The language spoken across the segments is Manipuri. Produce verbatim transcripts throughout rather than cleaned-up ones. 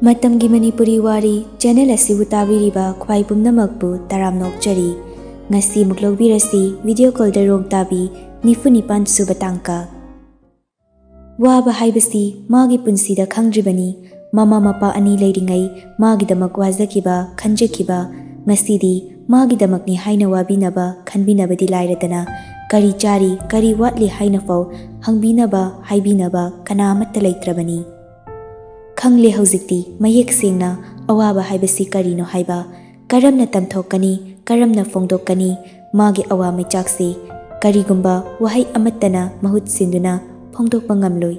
ꯃꯇꯝꯒꯤ ꯃꯅꯤꯄꯨꯔꯤ ꯋꯥꯔꯤ ꯆꯦꯅꯦꯜ ꯑꯁꯤꯕꯨ ꯇꯥꯕꯤꯔꯤꯕ ꯈ꯭ꯋꯥꯏ ꯄꯨꯝꯅꯃꯛꯄꯨ ꯇꯔꯥꯝꯅ ꯑꯣꯛꯆꯔꯤ꯫ ꯉꯁꯤ ꯑꯃꯨꯛ ꯂꯧꯕꯤꯔꯁꯤ ꯚꯤꯗꯤꯑꯣ ꯀꯣꯜꯗ ꯔꯣꯡ ꯇꯥꯕꯤ ꯅꯤꯐꯨ ꯅꯤꯄꯥꯟ ꯁꯨꯕ ꯇꯥꯡꯀꯛ꯫ ꯋꯥꯕ ꯍꯥꯏꯕꯁꯤ ꯃꯥꯒꯤ ꯄꯨꯟꯁꯤꯗ ꯈꯪꯗ꯭ꯔꯤꯕꯅꯤ꯫ ꯃꯃꯥ ꯃꯄꯥ ꯑꯅꯤ ꯂꯩꯔꯤꯉꯩ ꯃꯥꯒꯤꯗꯃꯛ ꯋꯥꯖꯈꯤꯕ, ꯈꯟꯖꯈꯤꯕ, ꯉꯁꯤꯗꯤ ꯃꯥꯒꯤꯗꯃꯛꯅꯤ ꯍꯥꯏꯅ ꯋꯥꯕꯤꯅꯕ, ꯈꯟꯕꯤꯅꯕꯗꯤ ꯂꯥꯏꯔꯗꯅ, ꯀꯔꯤ ꯆꯥꯔꯤ, ꯀꯔꯤ ꯋꯥꯠꯂꯤ ꯍꯥꯏꯅ ꯐꯥꯎ ꯍꯪꯕꯤꯅꯕ, ꯍꯥꯏꯕꯤꯅꯕ ꯀꯅꯥ ꯑꯃꯠꯇ ꯂꯩꯇ꯭ꯔꯕꯅꯤ꯫ ꯈꯪꯂꯦ ꯍꯧꯖꯤꯛꯇꯤ ꯃꯌꯦꯛ ꯁꯦꯡꯅ ꯑꯋꯥꯕ ꯍꯥꯏꯕꯁꯤ ꯀꯔꯤꯅꯣ ꯍꯥꯏꯕ, ꯀꯔꯝꯅ ꯇꯝꯊꯣꯛꯀꯅꯤ, ꯀꯔꯝꯅ ꯐꯣꯡꯗꯣꯛꯀꯅꯤ, ꯃꯥꯒꯤ ꯑꯋꯥ ꯃꯩꯆꯥꯛꯁꯤ ꯀꯔꯤꯒꯨꯝꯕ ꯋꯥꯍꯩ ꯑꯃꯠꯇꯅ ꯃꯍꯨꯠ ꯁꯤꯟꯗꯨꯅ ꯐꯣꯡꯗꯣꯛꯄ ꯉꯝꯂꯣꯏ꯫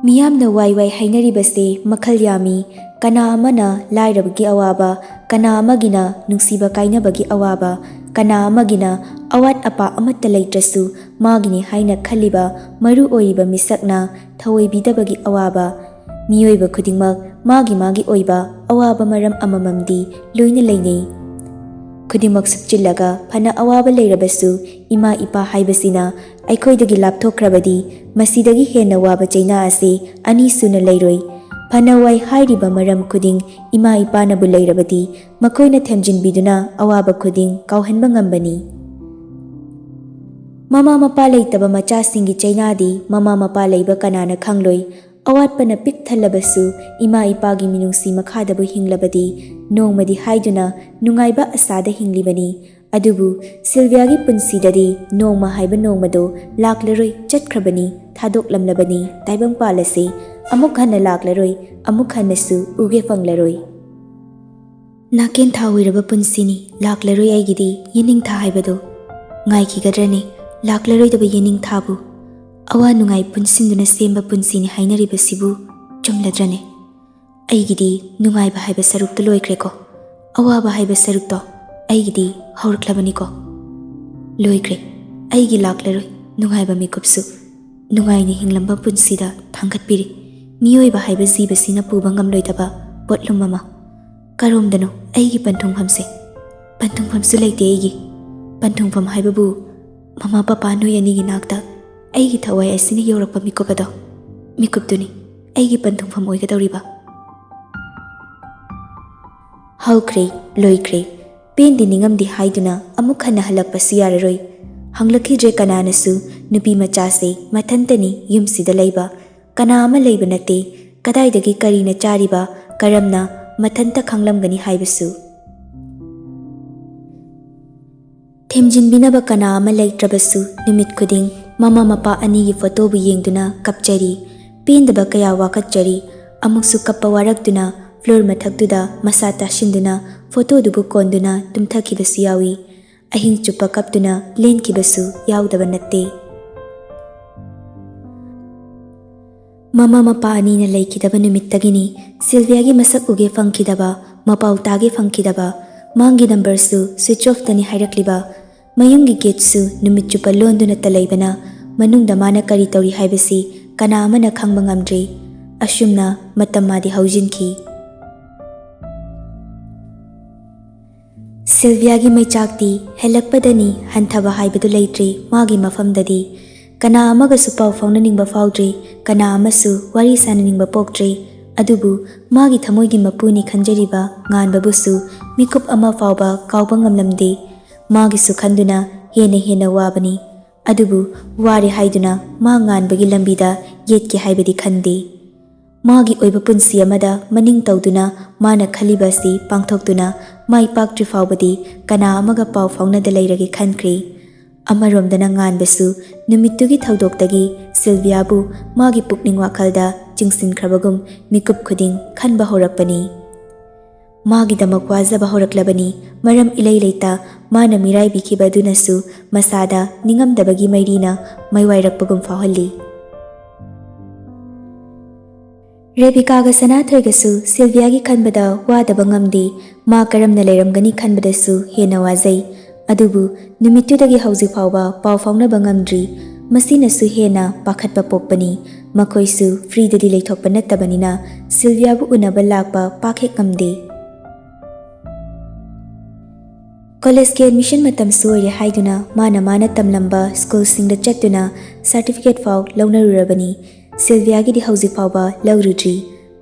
ꯃꯤꯌꯥꯝꯅ ꯋꯥꯏ ꯋꯥꯏ ꯍꯥꯏꯅꯔꯤꯕꯁꯦ ꯃꯈꯜ ꯌꯥꯝꯃꯤ꯫ ꯀꯅꯥ ꯑꯃꯅ ꯂꯥꯏꯔꯕꯒꯤ ꯑꯋꯥꯕ, ꯀꯅꯥ ꯑꯃꯒꯤꯅ ꯅꯨꯡꯁꯤꯕ ꯀꯥꯏꯅꯕꯒꯤ ꯑꯋꯥꯕ, ꯀꯅꯥ ꯑꯃꯒꯤꯅ ꯑꯋꯥꯠ ꯑꯄꯥ ꯑꯃꯠꯇ ꯂꯩꯇ꯭ꯔꯁꯨ ꯃꯥꯒꯤꯅꯤ ꯍꯥꯏꯅ ꯈꯜꯂꯤꯕ ꯃꯔꯨ ꯑꯣꯏꯔꯤꯕ ꯃꯤꯁꯛꯅ ꯊꯑꯣꯏꯕꯤꯗꯕꯒꯤ ꯑꯋꯥꯕ꯫ ꯃꯤꯑꯣꯏꯕ ꯈꯨꯗꯤꯡꯃꯛ ꯃꯥꯒꯤ ꯃꯥꯒꯤ ꯑꯣꯏꯕ ꯑꯋꯥꯕ ꯃꯔꯝ ꯑꯃꯃꯝꯗꯤ ꯂꯣꯏꯅ ꯂꯩꯅꯩ꯫ ꯈꯨꯗꯤꯡꯃꯛ ꯁꯨꯞꯆꯤꯜꯂꯒ ꯐꯅ ꯑꯋꯥꯕ ꯂꯩꯔꯕꯁꯨ ꯏꯃꯥ ꯏꯄꯥ ꯍꯥꯏꯕꯁꯤꯅ ꯑꯩꯈꯣꯏꯗꯒꯤ ꯂꯥꯞꯊꯣꯛꯈ꯭ꯔꯕꯗꯤ ꯃꯁꯤꯗꯒꯤ ꯍꯦꯟꯅ ꯋꯥꯕ ꯆꯩꯅꯥ ꯑꯁꯤ ꯑꯅꯤ ꯁꯨꯅ ꯂꯩꯔꯣꯏ꯫ ꯐꯅ ꯋꯥꯏ ꯍꯥꯏꯔꯤꯕ ꯃꯔꯝ ꯈꯨꯗꯤꯡ ꯏꯃꯥ ꯏꯄꯥꯅꯕꯨ ꯂꯩꯔꯕꯗꯤ ꯃꯈꯣꯏꯅ ꯊꯦꯝꯖꯤꯟꯕꯤꯗꯨꯅ ꯑꯋꯥꯕ ꯈꯨꯗꯤꯡ ꯀꯥꯎꯍꯟꯕ ꯉꯝꯕꯅꯤ꯫ ꯃꯃꯥ ꯃꯄꯥ ꯂꯩꯇꯕ ꯃꯆꯥꯁꯤꯡꯒꯤ ꯆꯩꯅꯥꯗꯤ ꯃꯃꯥ ꯃꯄꯥ ꯂꯩꯕ ꯀꯅꯥꯅ ꯈꯪꯂꯣꯏ꯫ ꯑꯋꯥꯠꯄꯅ ꯄꯤꯛ ꯊꯜꯂꯕꯁꯨ ꯏꯃꯥ ꯏꯄꯥꯒꯤ ꯃꯤꯅꯨꯡꯁꯤ ꯃꯈꯥꯗꯕꯨ ꯍꯤꯡꯂꯕꯗꯤ ꯅꯣꯡꯃꯗꯤ ꯍꯥꯏꯗꯨꯅ ꯅꯨꯡꯉꯥꯏꯕ ꯑꯁꯥꯗ ꯍꯤꯡꯂꯤꯕꯅꯤ꯫ ꯑꯗꯨꯕꯨ ꯁꯤꯜꯚꯤꯌꯥꯒꯤ ꯄꯨꯟꯁꯤꯗꯗꯤ ꯅꯣꯡꯃ ꯍꯥꯏꯕ ꯅꯣꯡꯃꯗꯣ ꯂꯥꯛꯂꯔꯣꯏ, ꯆꯠꯈ꯭ꯔꯕꯅꯤ, ꯊꯥꯗꯣꯛꯂꯝꯂꯕꯅꯤ ꯇꯥꯏꯕꯪꯄꯥꯜ ꯑꯁꯤ꯫ ꯑꯃꯨꯛ ꯍꯟꯅ ꯂꯥꯛꯂꯔꯣꯏ, ꯑꯃꯨꯛ ꯍꯟꯅꯁꯨ ꯎꯒꯦ ꯐꯪꯂꯔꯣꯏ꯫ ꯅꯥꯀꯦꯟꯊꯥ ꯑꯣꯏꯔꯕ ꯄꯨꯟꯁꯤꯅꯤ ꯂꯥꯛꯂꯔꯣꯏ ꯑꯩꯒꯤꯗꯤ ꯌꯦꯅꯤꯡꯊꯥ ꯍꯥꯏꯕꯗꯣ꯫ ꯉꯥꯏꯈꯤꯒꯗ꯭ꯔꯅꯦ ꯂꯥꯛꯂꯔꯣꯏꯗꯕ ꯌꯦꯅꯤꯡꯊꯥꯕꯨ? ꯑꯋꯥ ꯅꯨꯡꯉꯥꯏ ꯄꯨꯟꯁꯤꯟꯗꯨꯅ ꯁꯦꯝꯕ ꯄꯨꯟꯁꯤꯅꯤ ꯍꯥꯏꯅꯔꯤꯕꯁꯤꯕꯨ ꯆꯨꯝꯂꯗ꯭ꯔꯅꯦ? ꯑꯩꯒꯤꯗꯤ ꯅꯨꯡꯉꯥꯏꯕ ꯍꯥꯏꯕ ꯁꯔꯨꯛꯇꯣ ꯂꯣꯏꯈ꯭ꯔꯦꯀꯣ꯫ ꯑꯋꯥꯕ ꯍꯥꯏꯕ ꯁꯔꯨꯛꯇꯣ ꯑꯩꯒꯤꯗꯤ ꯍꯧꯔꯛꯂꯕꯅꯤꯀꯣ꯫ ꯂꯣꯏꯈ꯭ꯔꯦ꯫ ꯑꯩꯒꯤ ꯂꯥꯛꯂꯔꯣꯏ ꯅꯨꯡꯉꯥꯏꯕ ꯃꯤꯀꯨꯞꯁꯨ꯫ ꯅꯨꯡꯉꯥꯏꯅ ꯍꯤꯡꯂꯝꯕ ꯄꯨꯟꯁꯤꯗ ꯊꯥꯡꯒꯠꯄꯤꯔꯤ ꯃꯤꯑꯣꯏꯕ ꯍꯥꯏꯕ ꯖꯤꯕꯁꯤꯅ ꯄꯨꯕ ꯉꯝꯂꯣꯏꯗꯕ ꯄꯣꯠꯂꯨꯝ ꯑꯃ꯫ ꯀꯔꯣꯝꯗꯅꯣ ꯑꯩꯒꯤ ꯄꯟꯊꯨꯡꯐꯝꯁꯦ? ꯄꯟꯊꯨꯡꯐꯝꯁꯨ ꯂꯩꯇꯦ ꯑꯩꯒꯤ꯫ ꯄꯟꯊꯨꯡꯐꯝ ꯍꯥꯏꯕꯕꯨ ꯃꯃꯥ ꯄꯄꯥ ꯅꯣꯏ ꯑꯅꯤꯒꯤ ꯅꯥꯛꯇ ꯑꯩꯒꯤ ꯊꯋꯥꯏ ꯑꯁꯤꯅ ꯌꯧꯔꯛꯄ ꯃꯤꯀꯨꯞ ꯑꯗꯣ, ꯃꯤꯀꯨꯞꯇꯨꯅꯤ꯫ ꯑꯩꯒꯤ ꯄꯟꯊꯨꯡꯐꯝ ꯑꯣꯏꯒꯗꯧꯔꯤꯕ? ꯍꯧꯈ꯭ꯔꯦ, ꯂꯣꯏꯈ꯭ꯔꯦ꯫ ꯄꯦꯟꯗꯦ ꯅꯤꯡꯉꯝꯗꯦ ꯍꯥꯏꯗꯨꯅ ꯑꯃꯨꯛ ꯍꯟꯅ ꯍꯜꯂꯛꯄꯁꯨ ꯌꯥꯔꯔꯣꯏ꯫ ꯍꯪꯂꯛꯈꯤꯗ꯭ꯔꯦ ꯀꯅꯥꯅꯁꯨ, ꯅꯨꯄꯤ ꯃꯆꯥꯁꯦ ꯃꯊꯟꯇꯅꯤ ꯌꯨꯝꯁꯤꯗ ꯂꯩꯕ꯫ ꯀꯅꯥ ꯑꯃ ꯂꯩꯕ ꯅꯠꯇꯦ꯫ ꯀꯗꯥꯏꯗꯒꯤ ꯀꯔꯤꯅ ꯆꯥꯔꯤꯕ, ꯀꯔꯝꯅ ꯃꯊꯟꯇ ꯈꯪꯂꯝꯒꯅꯤ ꯍꯥꯏꯕꯁꯨ꯫ ꯊꯦꯝꯖꯤꯟꯕꯤꯅꯕ ꯀꯅꯥ ꯑꯃ ꯂꯩꯇ꯭ꯔꯕꯁꯨ, ꯅꯨꯃꯤꯠ ꯈꯨꯗꯤꯡ ꯃꯃꯥ ꯃꯄꯥ ꯑꯅꯤꯒꯤ ꯐꯣꯇꯣꯕꯨ ꯌꯦꯡꯗꯨꯅ ꯀꯞꯆꯔꯤ꯫ ꯄꯦꯟꯗꯕ ꯀꯌꯥ ꯋꯥꯀꯠꯆꯔꯤ꯫ ꯑꯃꯨꯛꯁꯨ ꯀꯞꯄ ꯋꯥꯔꯛꯇꯨꯅ ꯐ꯭ꯂꯣꯔ ꯃꯊꯛꯇꯨꯗ ꯃꯁꯥ ꯇꯥꯁꯤꯟꯗꯨꯅ ꯐꯣꯇꯣꯗꯨꯕꯨ ꯀꯣꯟꯗꯨꯅ ꯇꯨꯝꯊꯈꯤꯕꯁꯨ ꯌꯥꯎꯏ꯫ ꯑꯍꯤꯡ ꯆꯨꯞꯄ ꯀꯞꯇꯨꯅ ꯂꯦꯟꯈꯤꯕꯁꯨ ꯌꯥꯎꯗꯕ ꯅꯠꯇꯦ꯫ ꯃꯃꯥ ꯃꯄꯥ ꯑꯅꯤꯅ ꯂꯩꯈꯤꯗꯕ ꯅꯨꯃꯤꯠꯇꯒꯤꯅꯤ ꯁꯤꯜꯚꯤꯌꯥꯒꯤ ꯃꯁꯛ ꯎꯒꯦ ꯐꯪꯈꯤꯗꯕ, ꯃꯄꯥꯎ ꯇꯥꯒꯦ ꯐꯪꯈꯤꯗꯕ꯫ ꯃꯥꯒꯤ ꯅꯝꯕꯔꯁꯨ ꯁ꯭ꯋꯤꯆ ꯑꯣꯐꯇꯅꯤ ꯍꯥꯏꯔꯛꯂꯤꯕ꯫ ꯃꯌꯨꯝꯒꯤ ꯒꯦꯠꯁꯨ ꯅꯨꯃꯤꯠ ꯆꯨꯞꯄ ꯂꯣꯟꯗꯨꯅꯇ ꯂꯩꯕꯅ ꯃꯅꯨꯡꯗ ꯃꯥꯅ ꯀꯔꯤ ꯇꯧꯔꯤ ꯍꯥꯏꯕꯁꯤ ꯀꯅꯥ ꯑꯃꯅ ꯈꯪꯕ ꯉꯝꯗ꯭ꯔꯤ꯫ ꯑꯁꯨꯝꯅ ꯃꯇꯝ ꯃꯥꯗꯤ ꯍꯧꯖꯤꯟꯈꯤ꯫ ꯁꯤꯜꯚꯤꯌꯥꯒꯤ ꯃꯩꯆꯥꯛꯇꯤ ꯍꯦꯜꯂꯛꯄꯗꯅꯤ ꯍꯟꯊꯕ ꯍꯥꯏꯕꯗꯨ ꯂꯩꯇ꯭ꯔꯤ ꯃꯥꯒꯤ ꯃꯐꯝꯗꯗꯤ꯫ ꯀꯅꯥ ꯑꯃꯒꯁꯨ ꯄꯥꯎ ꯐꯥꯎꯅꯅꯤꯡꯕ ꯐꯥꯎꯗ꯭ꯔꯤ, ꯀꯅꯥ ꯑꯃꯁꯨ ꯋꯥꯔꯤ ꯁꯥꯅꯅꯤꯡꯕ ꯄꯣꯛꯇ꯭ꯔꯤ꯫ ꯑꯗꯨꯕꯨ ꯃꯥꯒꯤ ꯊꯃꯣꯏꯒꯤ ꯃꯄꯨꯅꯤ ꯈꯟꯖꯔꯤꯕ ꯉꯥꯟꯕꯕꯨꯁꯨ ꯃꯤꯀꯨꯞ ꯑꯃ ꯐꯥꯎꯕ ꯀꯥꯎꯕ ꯉꯝꯂꯝꯗꯦ꯫ ꯃꯥꯒꯤꯁꯨ ꯈꯟꯗꯨꯅ ꯍꯦꯟꯅ ꯍꯦꯟꯅ ꯋꯥꯕꯅꯤ꯫ ꯑꯗꯨꯕꯨ ꯋꯥꯔꯦ ꯍꯥꯏꯗꯨꯅ ꯃꯥ ꯉꯥꯟꯕꯒꯤ ꯂꯝꯕꯤꯗ ꯌꯦꯠꯀꯦ ꯍꯥꯏꯕꯗꯤ ꯈꯟꯗꯦ꯫ ꯃꯥꯒꯤ ꯑꯣꯏꯕ ꯄꯨꯟꯁꯤ ꯑꯃꯗ ꯃꯅꯤꯡ ꯇꯧꯗꯨꯅ ꯃꯥꯅ ꯈꯜꯂꯤꯕ ꯑꯁꯤ ꯄꯥꯡꯊꯣꯛꯇꯨꯅ ꯃꯥꯏ ꯄꯥꯛꯇ꯭ꯔꯤ ꯐꯥꯎꯕꯗꯤ ꯀꯅꯥ ꯑꯃꯒ ꯄꯥꯎ ꯐꯥꯎꯅꯗ ꯂꯩꯔꯒꯦ ꯈꯟꯈ꯭ꯔꯦ꯫ ꯑꯃꯔꯣꯝꯗꯅ ꯉꯥꯟꯕꯁꯨ ꯅꯨꯃꯤꯠꯇꯨꯒꯤ ꯊꯧꯗꯣꯛꯇꯒꯤ ꯁꯤꯜꯚꯤꯌꯥꯕꯨ ꯃꯥꯒꯤ ꯄꯨꯛꯅꯤꯡ ꯋꯥꯈꯜꯗ ꯆꯤꯡꯁꯤꯟꯈ꯭ꯔꯕꯒꯨꯝ ꯃꯤꯀꯨꯞ ꯈꯨꯗꯤꯡ ꯈꯟꯕ ꯍꯧꯔꯛꯄꯅꯤ꯫ ꯃꯥꯒꯤꯗꯃꯛ ꯋꯥꯖꯕ ꯍꯧꯔꯛꯂꯕꯅꯤ꯫ ꯃꯔꯝ ꯏꯂꯩ ꯂꯩꯇ ꯃꯥꯅ ꯃꯤꯔꯥꯏꯕꯤꯈꯤꯕ ꯑꯗꯨꯅꯁꯨ ꯃꯁꯥꯗ ꯅꯤꯡꯉꯝꯗꯕꯒꯤ ꯃꯩꯔꯤꯅ ꯃꯩꯋꯥꯏꯔꯛꯄꯒꯨꯝ ꯐꯥꯎꯍꯜꯂꯤ꯫ ꯔꯦꯕꯤꯀꯥꯒ ꯁꯅꯥꯊꯣꯏꯒꯁꯨ ꯁꯤꯜꯚꯤꯌꯥꯒꯤ ꯈꯟꯕꯗ ꯋꯥꯗꯕ ꯉꯝꯗꯦ꯫ ꯃꯥ ꯀꯔꯝꯅ ꯂꯩꯔꯝꯒꯅꯤ ꯈꯟꯕꯗꯁꯨ ꯍꯦꯟꯅ ꯋꯥꯖꯩ꯫ ꯑꯗꯨꯕꯨ ꯅꯨꯃꯤꯠꯇꯨꯗꯒꯤ ꯍꯧꯖꯤꯛ ꯐꯥꯎꯕ ꯄꯥꯎ ꯐꯥꯎꯅꯕ ꯉꯝꯗ꯭ꯔꯤ꯫ ꯃꯁꯤꯅꯁꯨ ꯍꯦꯟꯅ ꯄꯥꯈꯠꯄ ꯄꯣꯛꯄꯅꯤ꯫ ꯃꯈꯣꯏꯁꯨ ꯐ꯭ꯔꯤꯗꯗꯤ ꯂꯩꯊꯣꯛꯄ ꯅꯠꯇꯕꯅꯤꯅ ꯁꯤꯜꯚꯤꯌꯥꯕꯨ ꯎꯅꯕ ꯂꯥꯛꯄ ꯄꯥꯛ ꯍꯦꯛ ꯉꯝꯗꯦ꯫ ꯀꯣꯂꯦꯖꯀꯤ ꯑꯦꯗꯃꯤꯁꯟ ꯃꯇꯝꯁꯨ ꯑꯣꯏꯔꯦ ꯍꯥꯏꯗꯨꯅ ꯃꯥꯅ ꯃꯥꯅ ꯇꯝꯂꯝꯕ ꯁ꯭ꯀꯨꯜꯁꯤꯡꯗ ꯆꯠꯇꯨꯅ ꯁꯥꯔꯇꯤꯐꯤꯀꯦꯠ ꯐꯥꯎ ꯂꯧꯅꯔꯨꯔꯕꯅꯤ꯫ ꯁꯤꯜꯚꯤꯌꯥꯒꯤꯗꯤ ꯍꯧꯖꯤꯛ ꯐꯥꯎꯕ ꯂꯧꯔꯨꯗ꯭ꯔꯤ꯫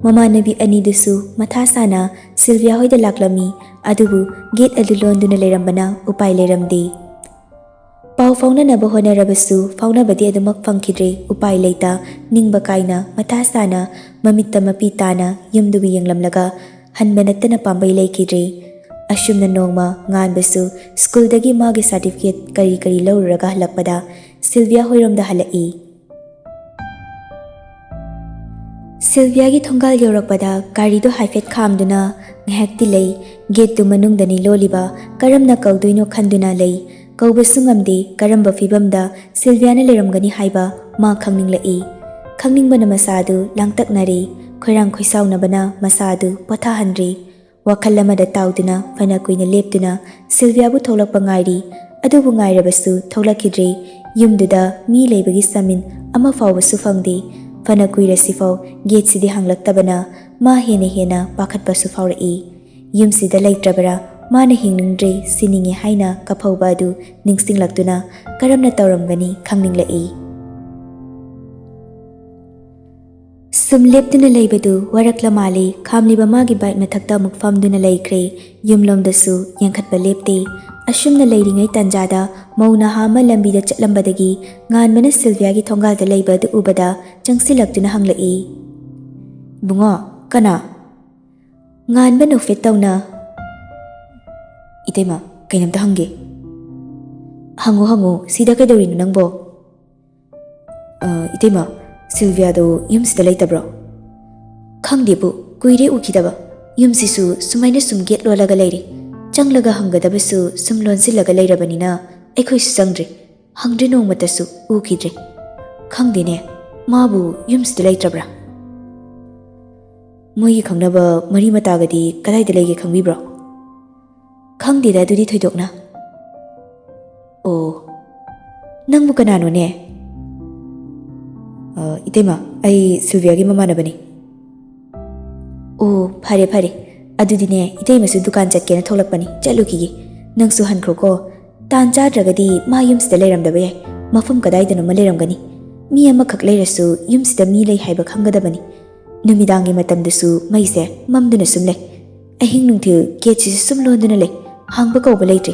ꯃꯃꯥꯟꯅꯕꯤ ꯑꯅꯤꯗꯨꯁꯨ ꯃꯊꯥ ꯁꯥꯅ ꯁꯤꯜꯚꯤꯌꯥ ꯍꯣꯏꯗ ꯂꯥꯛꯂꯝꯃꯤ, ꯑꯗꯨꯕꯨ ꯒꯦꯠ ꯑꯗꯨ ꯂꯣꯟꯗꯨꯅ ꯂꯩꯔꯝꯕꯅ ꯎꯄꯥꯏ ꯂꯩꯔꯝꯗꯦ꯫ ꯄꯥꯎ ꯐꯥꯎꯅꯅꯕ ꯍꯣꯠꯅꯔꯕꯁꯨ ꯐꯥꯎꯅꯕꯗꯤ ꯑꯗꯨꯃꯛ ꯐꯪꯈꯤꯗ꯭ꯔꯦ꯫ ꯎꯄꯥꯏ ꯂꯩꯇ, ꯅꯤꯡꯕ ꯀꯥꯏꯅ, ꯃꯊꯥ ꯁꯥꯅ, ꯃꯃꯤꯠꯇ ꯃꯄꯤ ꯇꯥꯅ ꯌꯨꯝꯗꯨꯕꯨ ꯌꯦꯡꯂꯝꯂꯒ ꯍꯟꯕ ꯅꯠꯇꯅ ꯄꯥꯝꯕꯩ ꯂꯩꯈꯤꯗ꯭ꯔꯦ꯫ ꯑꯁꯨꯝꯅ ꯅꯣꯡꯃ ꯉꯥꯟꯕꯁꯨ ꯁ꯭ꯀꯨꯜꯗꯒꯤ ꯃꯥꯒꯤ ꯁꯥꯔꯇꯤꯐꯤꯀꯦꯠ ꯀꯔꯤ ꯀꯔꯤ ꯂꯧꯔꯨꯔꯒ ꯍꯜꯂꯛꯄꯗ ꯁꯤꯜꯚꯤꯌꯥ ꯍꯣꯏꯔꯣꯝꯗ ꯍꯜꯂꯛꯏ꯫ ꯁꯤꯜꯚꯤꯌꯥꯒꯤ ꯊꯣꯡꯒꯥꯜ ꯌꯧꯔꯛꯄꯗ ꯒꯥꯔꯤꯗꯨ ꯍꯥꯏꯐꯦꯠ ꯈꯥꯝꯗꯨꯅ ꯉꯥꯏꯍꯥꯛꯇꯤ ꯂꯩ꯫ ꯒꯦꯠꯇꯨ ꯃꯅꯨꯡꯗꯅꯤ ꯂꯣꯜꯂꯤꯕ, ꯀꯔꯝꯅ ꯀꯧꯗꯣꯏꯅꯣ ꯈꯟꯗꯨꯅ ꯂꯩ꯫ ꯀꯧꯕꯁꯨ ꯉꯝꯗꯦ, ꯀꯔꯝꯕ ꯐꯤꯚꯝꯗ ꯁꯤꯜꯚꯤꯌꯥꯅ ꯂꯩꯔꯝꯒꯅꯤ ꯍꯥꯏꯕ ꯃꯥ ꯈꯪꯅꯤꯡꯂꯛꯏ꯫ ꯈꯪꯅꯤꯡꯕꯅ ꯃꯁꯥ ꯑꯗꯨ ꯂꯥꯡꯇꯛꯅꯔꯦ, ꯈꯣꯏꯔꯥꯡ ꯈꯣꯏꯁꯥꯎꯅꯕꯅ ꯃꯁꯥ ꯑꯗꯨ ꯄꯣꯊꯥꯍꯟꯗ꯭ꯔꯦ꯫ ꯋꯥꯈꯜ ꯑꯃꯗ ꯇꯥꯎꯗꯨꯅ ꯐꯅ ꯀꯨꯏꯅ ꯂꯦꯞꯇꯨꯅ ꯁꯤꯜꯚꯤꯌꯥꯕꯨ ꯊꯣꯛꯂꯛꯄ ꯉꯥꯏꯔꯤ꯫ ꯑꯗꯨꯕꯨ ꯉꯥꯏꯔꯕꯁꯨ ꯊꯣꯛꯂꯛꯈꯤꯗ꯭ꯔꯦ꯫ ꯌꯨꯝꯗꯨꯗ ꯃꯤ ꯂꯩꯕꯒꯤ ꯁꯃꯤꯟ ꯑꯃ ꯐꯥꯎꯕꯁꯨ ꯐꯪꯗꯦ꯫ ꯐꯅ ꯀꯨꯏꯔꯁꯤꯐꯥꯎ ꯒꯦꯠꯁꯤꯗꯤ ꯍꯥꯡꯂꯛꯇꯕꯅ ꯃꯥ ꯍꯦꯟꯅ ꯍꯦꯟꯅ ꯄꯥꯈꯠꯄꯁꯨ ꯐꯥꯎꯔꯛꯏ꯫ ꯌꯨꯝꯁꯤꯗ ꯂꯩꯇ꯭ꯔꯕꯔꯥ, ꯃꯥꯅ ꯍꯤꯡꯅꯤꯡꯗ꯭ꯔꯦ, ꯁꯤꯅꯤꯡꯉꯦ ꯍꯥꯏꯅ ꯀꯐꯧꯕ ꯑꯗꯨ ꯅꯤꯡꯁꯤꯡꯂꯛꯇꯨꯅ ꯀꯔꯝꯅ ꯇꯧꯔꯝꯒꯅꯤ ꯈꯪꯅꯤꯡꯂꯛꯏ꯫ ꯁꯨꯝ ꯂꯦꯞꯇꯨꯅ ꯂꯩꯕꯗꯨ ꯋꯥꯔꯛꯂ ꯃꯥꯜꯂꯤ꯫ ꯈꯥꯝꯂꯤꯕ ꯃꯥꯒꯤ ꯕꯥꯏꯛ ꯃꯊꯛꯇ ꯑꯃꯨꯛ ꯐꯝꯗꯨꯅ ꯂꯩꯈ꯭ꯔꯦ꯫ ꯌꯨꯝꯂꯣꯝꯗꯁꯨ ꯌꯦꯡꯈꯠꯄ ꯂꯦꯞꯇꯦ꯫ ꯑꯁꯨꯝꯅ ꯂꯩꯔꯤꯉꯩ ꯇꯥꯟꯖꯥꯗ ꯃꯧ ꯅꯍꯥ ꯑꯃ ꯂꯝꯕꯤꯗ ꯆꯠꯂꯝꯕꯗꯒꯤ ꯉꯥꯟꯕꯅ ꯁꯤꯜꯚꯤꯌꯥꯒꯤ ꯊꯣꯡꯒꯥꯜꯗ ꯂꯩꯕ ꯑꯗꯨ ꯎꯕꯗ ꯆꯪꯁꯤꯜꯂꯛꯇꯨꯅ ꯍꯪꯂꯛꯏ, "ꯏꯕꯨꯡꯉꯣ, ꯀꯅꯥ?" ꯉꯥꯟꯕ ꯅꯣꯛꯐꯦꯠ ꯇꯧꯅ, "ꯏꯇꯩꯃ, ꯀꯩꯅꯣꯝꯇ ꯍꯪꯒꯦ꯫" "ꯍꯪꯉꯨ, ꯍꯪꯉꯨ, ꯁꯤꯗ ꯀꯩꯗꯧꯔꯤꯅꯣ ꯅꯪꯕꯣ?" "ꯑ, ꯏꯇꯩꯃ, ꯁꯤꯜꯚꯤꯌꯥꯗꯣ ꯌꯨꯝꯁꯤꯗ ꯂꯩꯇꯕ꯭ꯔꯣ?" "ꯈꯪꯗꯦꯕꯨ, ꯀꯨꯏꯔꯦ ꯎꯈꯤꯗꯕ꯫ ꯌꯨꯝꯁꯤꯁꯨ ꯁꯨꯃꯥꯏꯅ ꯁꯨꯝ ꯒꯦꯠ ꯂꯣꯜꯂꯒ ꯂꯩꯔꯦ꯫ ꯆꯪꯂꯒ ꯍꯪꯒꯗꯕꯁꯨ ꯁꯨꯝ ꯂꯣꯟꯁꯤꯜꯂꯒ ꯂꯩꯔꯕꯅꯤꯅ ꯑꯩꯈꯣꯏꯁꯨ ꯆꯪꯗ꯭ꯔꯦ꯫ ꯍꯪꯗ꯭ꯔꯦ, ꯅꯣꯡꯃꯇꯁꯨ ꯎꯈꯤꯗ꯭ꯔꯦ꯫ ꯈꯪꯗꯦꯅꯦ, ꯃꯥꯕꯨ ꯌꯨꯝꯁꯤꯗ ꯂꯩꯇ꯭ꯔꯕ꯭ꯔꯥ?" "ꯃꯣꯏꯒꯤ ꯈꯪꯅꯕ ꯃꯔꯤ ꯃꯇꯥꯒꯗꯤ ꯀꯗꯥꯏꯗ ꯂꯩꯒꯦ ꯈꯪꯕꯤꯕ꯭ꯔꯣ?" "ꯈꯪꯗꯦꯗ ꯑꯗꯨꯗꯤ ꯊꯣꯏꯗꯣꯛꯅ꯫" "ꯑꯣ, ꯅꯪꯕꯨ ꯀꯅꯥꯅꯣꯅꯦ?" "ꯑ, ꯏꯇꯩꯃ, ꯑꯩ ꯁꯤꯜꯚꯤꯌꯥꯒꯤ ꯃꯃꯥꯟꯅꯕꯅꯤ꯫" "ꯑꯣ, ꯐꯔꯦ ꯐꯔꯦ꯫ ꯑꯗꯨꯗꯤꯅꯦ, ꯏꯇꯩꯃꯁꯨ ꯗꯨꯀꯥꯟ ꯆꯠꯀꯦꯅ ꯊꯣꯛꯂꯛꯄꯅꯤ, ꯆꯠꯂꯨꯈꯤꯒꯦ꯫ ꯅꯪꯁꯨ ꯍꯟꯈ꯭ꯔꯣꯀꯣ꯫ ꯇꯥꯟ ꯆꯥꯗ꯭ꯔꯒꯗꯤ ꯃꯥ ꯌꯨꯝꯁꯤꯗ ꯂꯩꯔꯝꯗꯕ ꯌꯥꯏ, ꯃꯐꯝ ꯀꯗꯥꯏꯗꯅꯣꯃ ꯂꯩꯔꯝꯒꯅꯤ꯫ ꯃꯤ ꯑꯃꯈꯛ ꯂꯩꯔꯁꯨ ꯌꯨꯝꯁꯤꯗ ꯃꯤ ꯂꯩ ꯍꯥꯏꯕ ꯈꯪꯒꯗꯕꯅꯤ꯫ ꯅꯨꯃꯤꯗꯥꯡꯒꯤ ꯃꯇꯝꯗꯁꯨ ꯃꯩꯁꯦ ꯃꯝꯗꯨꯅ ꯁꯨꯝ ꯂꯩ꯫ ꯑꯍꯤꯡ ꯅꯨꯡꯊꯤꯜ ꯒꯦꯠꯁꯤꯁꯨ ꯁꯨꯝ ꯂꯣꯟꯗꯨꯅ ꯂꯩ꯫ ꯍꯥꯡꯕ ꯀꯧꯕ ꯂꯩꯇ꯭ꯔꯦ꯫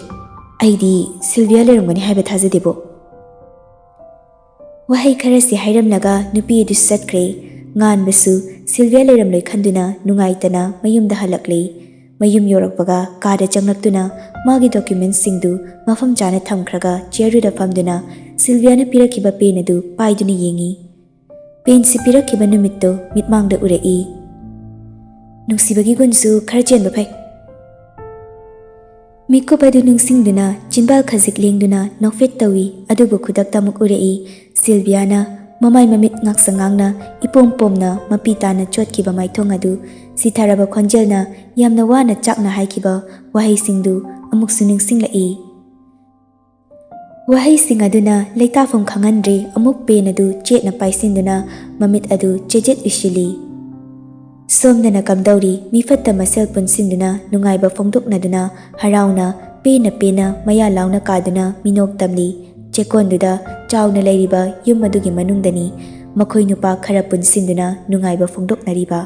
ꯑꯩꯗꯤ ꯁꯤꯜꯚꯤꯌꯥ ꯂꯩꯔꯝꯒꯅꯤ ꯍꯥꯏꯕ ꯊꯥꯖꯗꯦꯕꯣ꯫ ꯋꯥꯍꯩ ꯈꯔꯁꯤ ꯍꯥꯏꯔꯝꯂꯒ ꯅꯨꯄꯤ ꯑꯗꯨꯁꯨ ꯆꯠꯈ꯭ꯔꯦ꯫ ꯉꯥꯟꯕꯁꯨ ꯁꯤꯜꯚꯤꯌꯥ ꯂꯩꯔꯝꯂꯣꯏ ꯈꯟꯗꯨꯅ ꯅꯨꯡꯉꯥꯏꯇꯅ ꯃꯌꯨꯝꯗ ꯍꯜꯂꯛꯂꯦ꯫ ꯃꯌꯨꯝ ꯌꯧꯔꯛꯄꯒ ꯀꯥꯗ ꯆꯪꯂꯛꯇꯨꯅ ꯃꯥꯒꯤ ꯗꯣꯀ꯭ꯌꯨꯃꯦꯟꯁꯁꯤꯡꯗꯨ ꯃꯐꯝ ꯆꯥꯅ ꯊꯝꯈ꯭ꯔꯒ ꯆꯤꯌꯔꯗꯨꯗ ꯐꯝꯗꯨꯅ ꯁꯤꯜꯚꯤꯌꯥꯅ ꯄꯤꯔꯛꯈꯤꯕ ꯄꯦꯟ ꯑꯗꯨ ꯄꯥꯏꯗꯨꯅ ꯌꯦꯡꯏ꯫ ꯄꯦꯟꯁꯤ ꯄꯤꯔꯛꯈꯤꯕ ꯅꯨꯃꯤꯠꯇꯨ ꯃꯤꯠꯃꯥꯡꯗ ꯎꯔꯛꯏ꯫ ꯅꯨꯡꯁꯤꯕꯒꯤ ꯒꯨꯟꯁꯨ ꯈꯔ ꯆꯦꯟꯕ ꯐꯩ꯫ ꯃꯤꯀꯨꯞ ꯑꯗꯨ ꯅꯤꯡꯁꯤꯡꯗꯨꯅ ꯆꯤꯟꯕꯥꯜ ꯈꯖꯤꯛ ꯂꯦꯡꯗꯨꯅ ꯅꯣꯛꯐꯦꯠ ꯇꯧꯏ, ꯑꯗꯨꯕꯨ ꯈꯨꯗꯛꯇ ꯑꯃꯨꯛ ꯎꯔꯛꯏ ꯁꯤꯜꯚꯤꯌꯥꯅ ꯃꯃꯥꯏ ꯃꯃꯤꯠ ꯉꯥꯛꯁꯪ ꯉꯥꯡꯅ ꯏꯄꯣꯝ ꯄꯣꯝꯅ ꯃꯄꯤ ꯇꯥꯅ ꯆꯣꯠꯈꯤꯕ ꯃꯥꯏꯊꯣꯡ ꯑꯗꯨ ꯁꯤꯊꯔꯕ ꯈꯣꯟꯖꯦꯜꯅ ꯌꯥꯝꯅ ꯋꯥꯅ ꯆꯥꯛꯅ ꯍꯥꯏꯈꯤꯕ ꯋꯥꯍꯩꯁꯤꯡꯗꯨ ꯑꯃꯨꯛꯁꯨ ꯅꯤꯡꯁꯤꯡꯂꯛꯏ꯫ ꯋꯥꯍꯩꯁꯤꯡ ꯑꯗꯨꯅ ꯂꯩꯇꯥꯐꯝ ꯈꯪꯍꯟꯗ꯭ꯔꯦ, ꯑꯃꯨꯛ ꯄꯦꯟ ꯑꯗꯨ ꯆꯦꯠꯅ ꯄꯥꯏꯁꯤꯟꯗꯨꯅ ꯃꯃꯤꯠ ꯑꯗꯨ ꯆꯦꯖꯦꯠ ꯎꯏꯁꯤꯜꯂꯤ꯫ ꯁꯣꯝꯗꯅ ꯀꯝꯗꯧꯔꯤ? ꯃꯤꯐꯠꯇ ꯃꯁꯦꯜ ꯄꯨꯟꯁꯤꯟꯗꯨꯅ ꯅꯨꯡꯉꯥꯏꯕ ꯐꯣꯡꯗꯣꯛꯅꯗꯨꯅ ꯍꯔꯥꯎꯅ ꯄꯦꯟꯅ ꯄꯦꯟꯅ ꯃꯌꯥ ꯂꯥꯎꯅ ꯀꯥꯗꯨꯅ ꯃꯤꯅꯣꯛ ꯇꯝꯂꯤ꯫ ꯆꯦꯛꯀꯣꯟꯗꯨꯗ ꯆꯥꯎꯅ ꯂꯩꯔꯤꯕ ꯌꯨꯝ ꯑꯗꯨꯒꯤ ꯃꯅꯨꯡꯗꯅꯤ ꯃꯈꯣꯏ ꯅꯨꯄꯥ ꯈꯔ ꯄꯨꯟꯁꯤꯟꯗꯨꯅ ꯅꯨꯡꯉꯥꯏꯕ ꯐꯣꯡꯗꯣꯛꯅꯔꯤꯕ꯫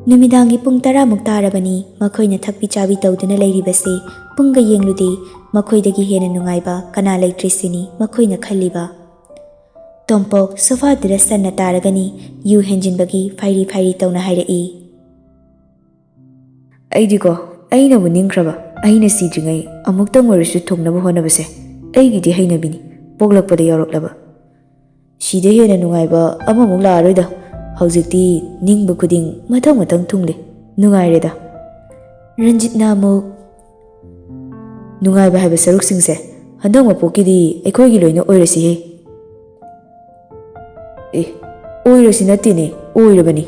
ꯅꯨꯃꯤꯗꯥꯡꯒꯤ ꯄꯨꯡ ꯇꯔꯥꯃꯨꯛ ꯇꯥꯔꯕꯅꯤ꯫ ꯃꯈꯣꯏꯅ ꯊꯛꯄꯤ ꯆꯥꯕꯤ ꯇꯧꯗꯨꯅ ꯂꯩꯔꯤꯕꯁꯤ ꯄꯨꯡꯒ ꯌꯦꯡꯂꯨꯗꯦ꯫ ꯃꯈꯣꯏꯗꯒꯤ ꯍꯦꯟꯅ ꯅꯨꯡꯉꯥꯏꯕ ꯀꯅꯥ ꯂꯩꯇ꯭ꯔꯦ ꯁꯤꯅꯤ ꯃꯈꯣꯏꯅ ꯈꯜꯂꯤꯕ꯫ ꯇꯣꯝꯄꯣꯛ ꯁꯣꯐꯥꯗꯨꯗ ꯁꯟꯅ ꯇꯥꯔꯒꯅꯤ ꯌꯨ ꯍꯦꯟꯖꯤꯟꯕꯒꯤ ꯐꯥꯏꯔꯤ ꯐꯥꯏꯔꯤ ꯇꯧꯅ ꯍꯥꯏꯔꯛꯏ꯫ ꯑꯩꯗꯤꯀꯣ, ꯑꯩꯅꯕꯨ ꯅꯤꯡꯈ꯭ꯔꯕ, ꯑꯩꯅ ꯁꯤꯗ꯭ꯔꯤꯉꯩ ꯑꯃꯨꯛꯇꯪ ꯑꯣꯏꯔꯁꯨ ꯊꯨꯡꯅꯕ ꯍꯣꯠꯅꯕꯁꯦ ꯑꯩꯒꯤꯗꯤ ꯍꯩꯅꯕꯤꯅꯤ, ꯄꯣꯛꯂꯛꯄꯗ ꯌꯥꯎꯔꯛꯂꯕ꯫ ꯁꯤꯗ ꯍꯦꯟꯅ ꯅꯨꯡꯉꯥꯏꯕ ꯑꯃꯃꯨꯛ ꯂꯥꯛꯑꯔꯣꯏꯗ꯫ ꯍꯧꯖꯤꯛꯇꯤ ꯅꯤꯡꯕ ꯈꯨꯗꯤꯡ ꯃꯊꯪ ꯃꯊꯪ ꯊꯨꯡꯂꯦ꯫ ꯅꯨꯡꯉꯥꯏꯔꯦꯗ꯫ ꯔꯟꯖꯤꯠꯅ ꯑꯃꯨꯛ, ꯅꯨꯡꯉꯥꯏꯕ ꯍꯥꯏꯕ ꯁꯔꯨꯛꯁꯤꯡꯁꯦ ꯍꯟꯗꯛ ꯃꯄꯣꯛꯀꯤꯗꯤ ꯑꯩꯈꯣꯏꯒꯤ ꯂꯣꯏꯅ ꯑꯣꯏꯔꯁꯤꯍꯦ꯫ ꯑꯦ, ꯑꯣꯏꯔꯁꯤ ꯅꯠꯇꯦꯅꯦ, ꯑꯣꯏꯔꯕꯅꯤ꯫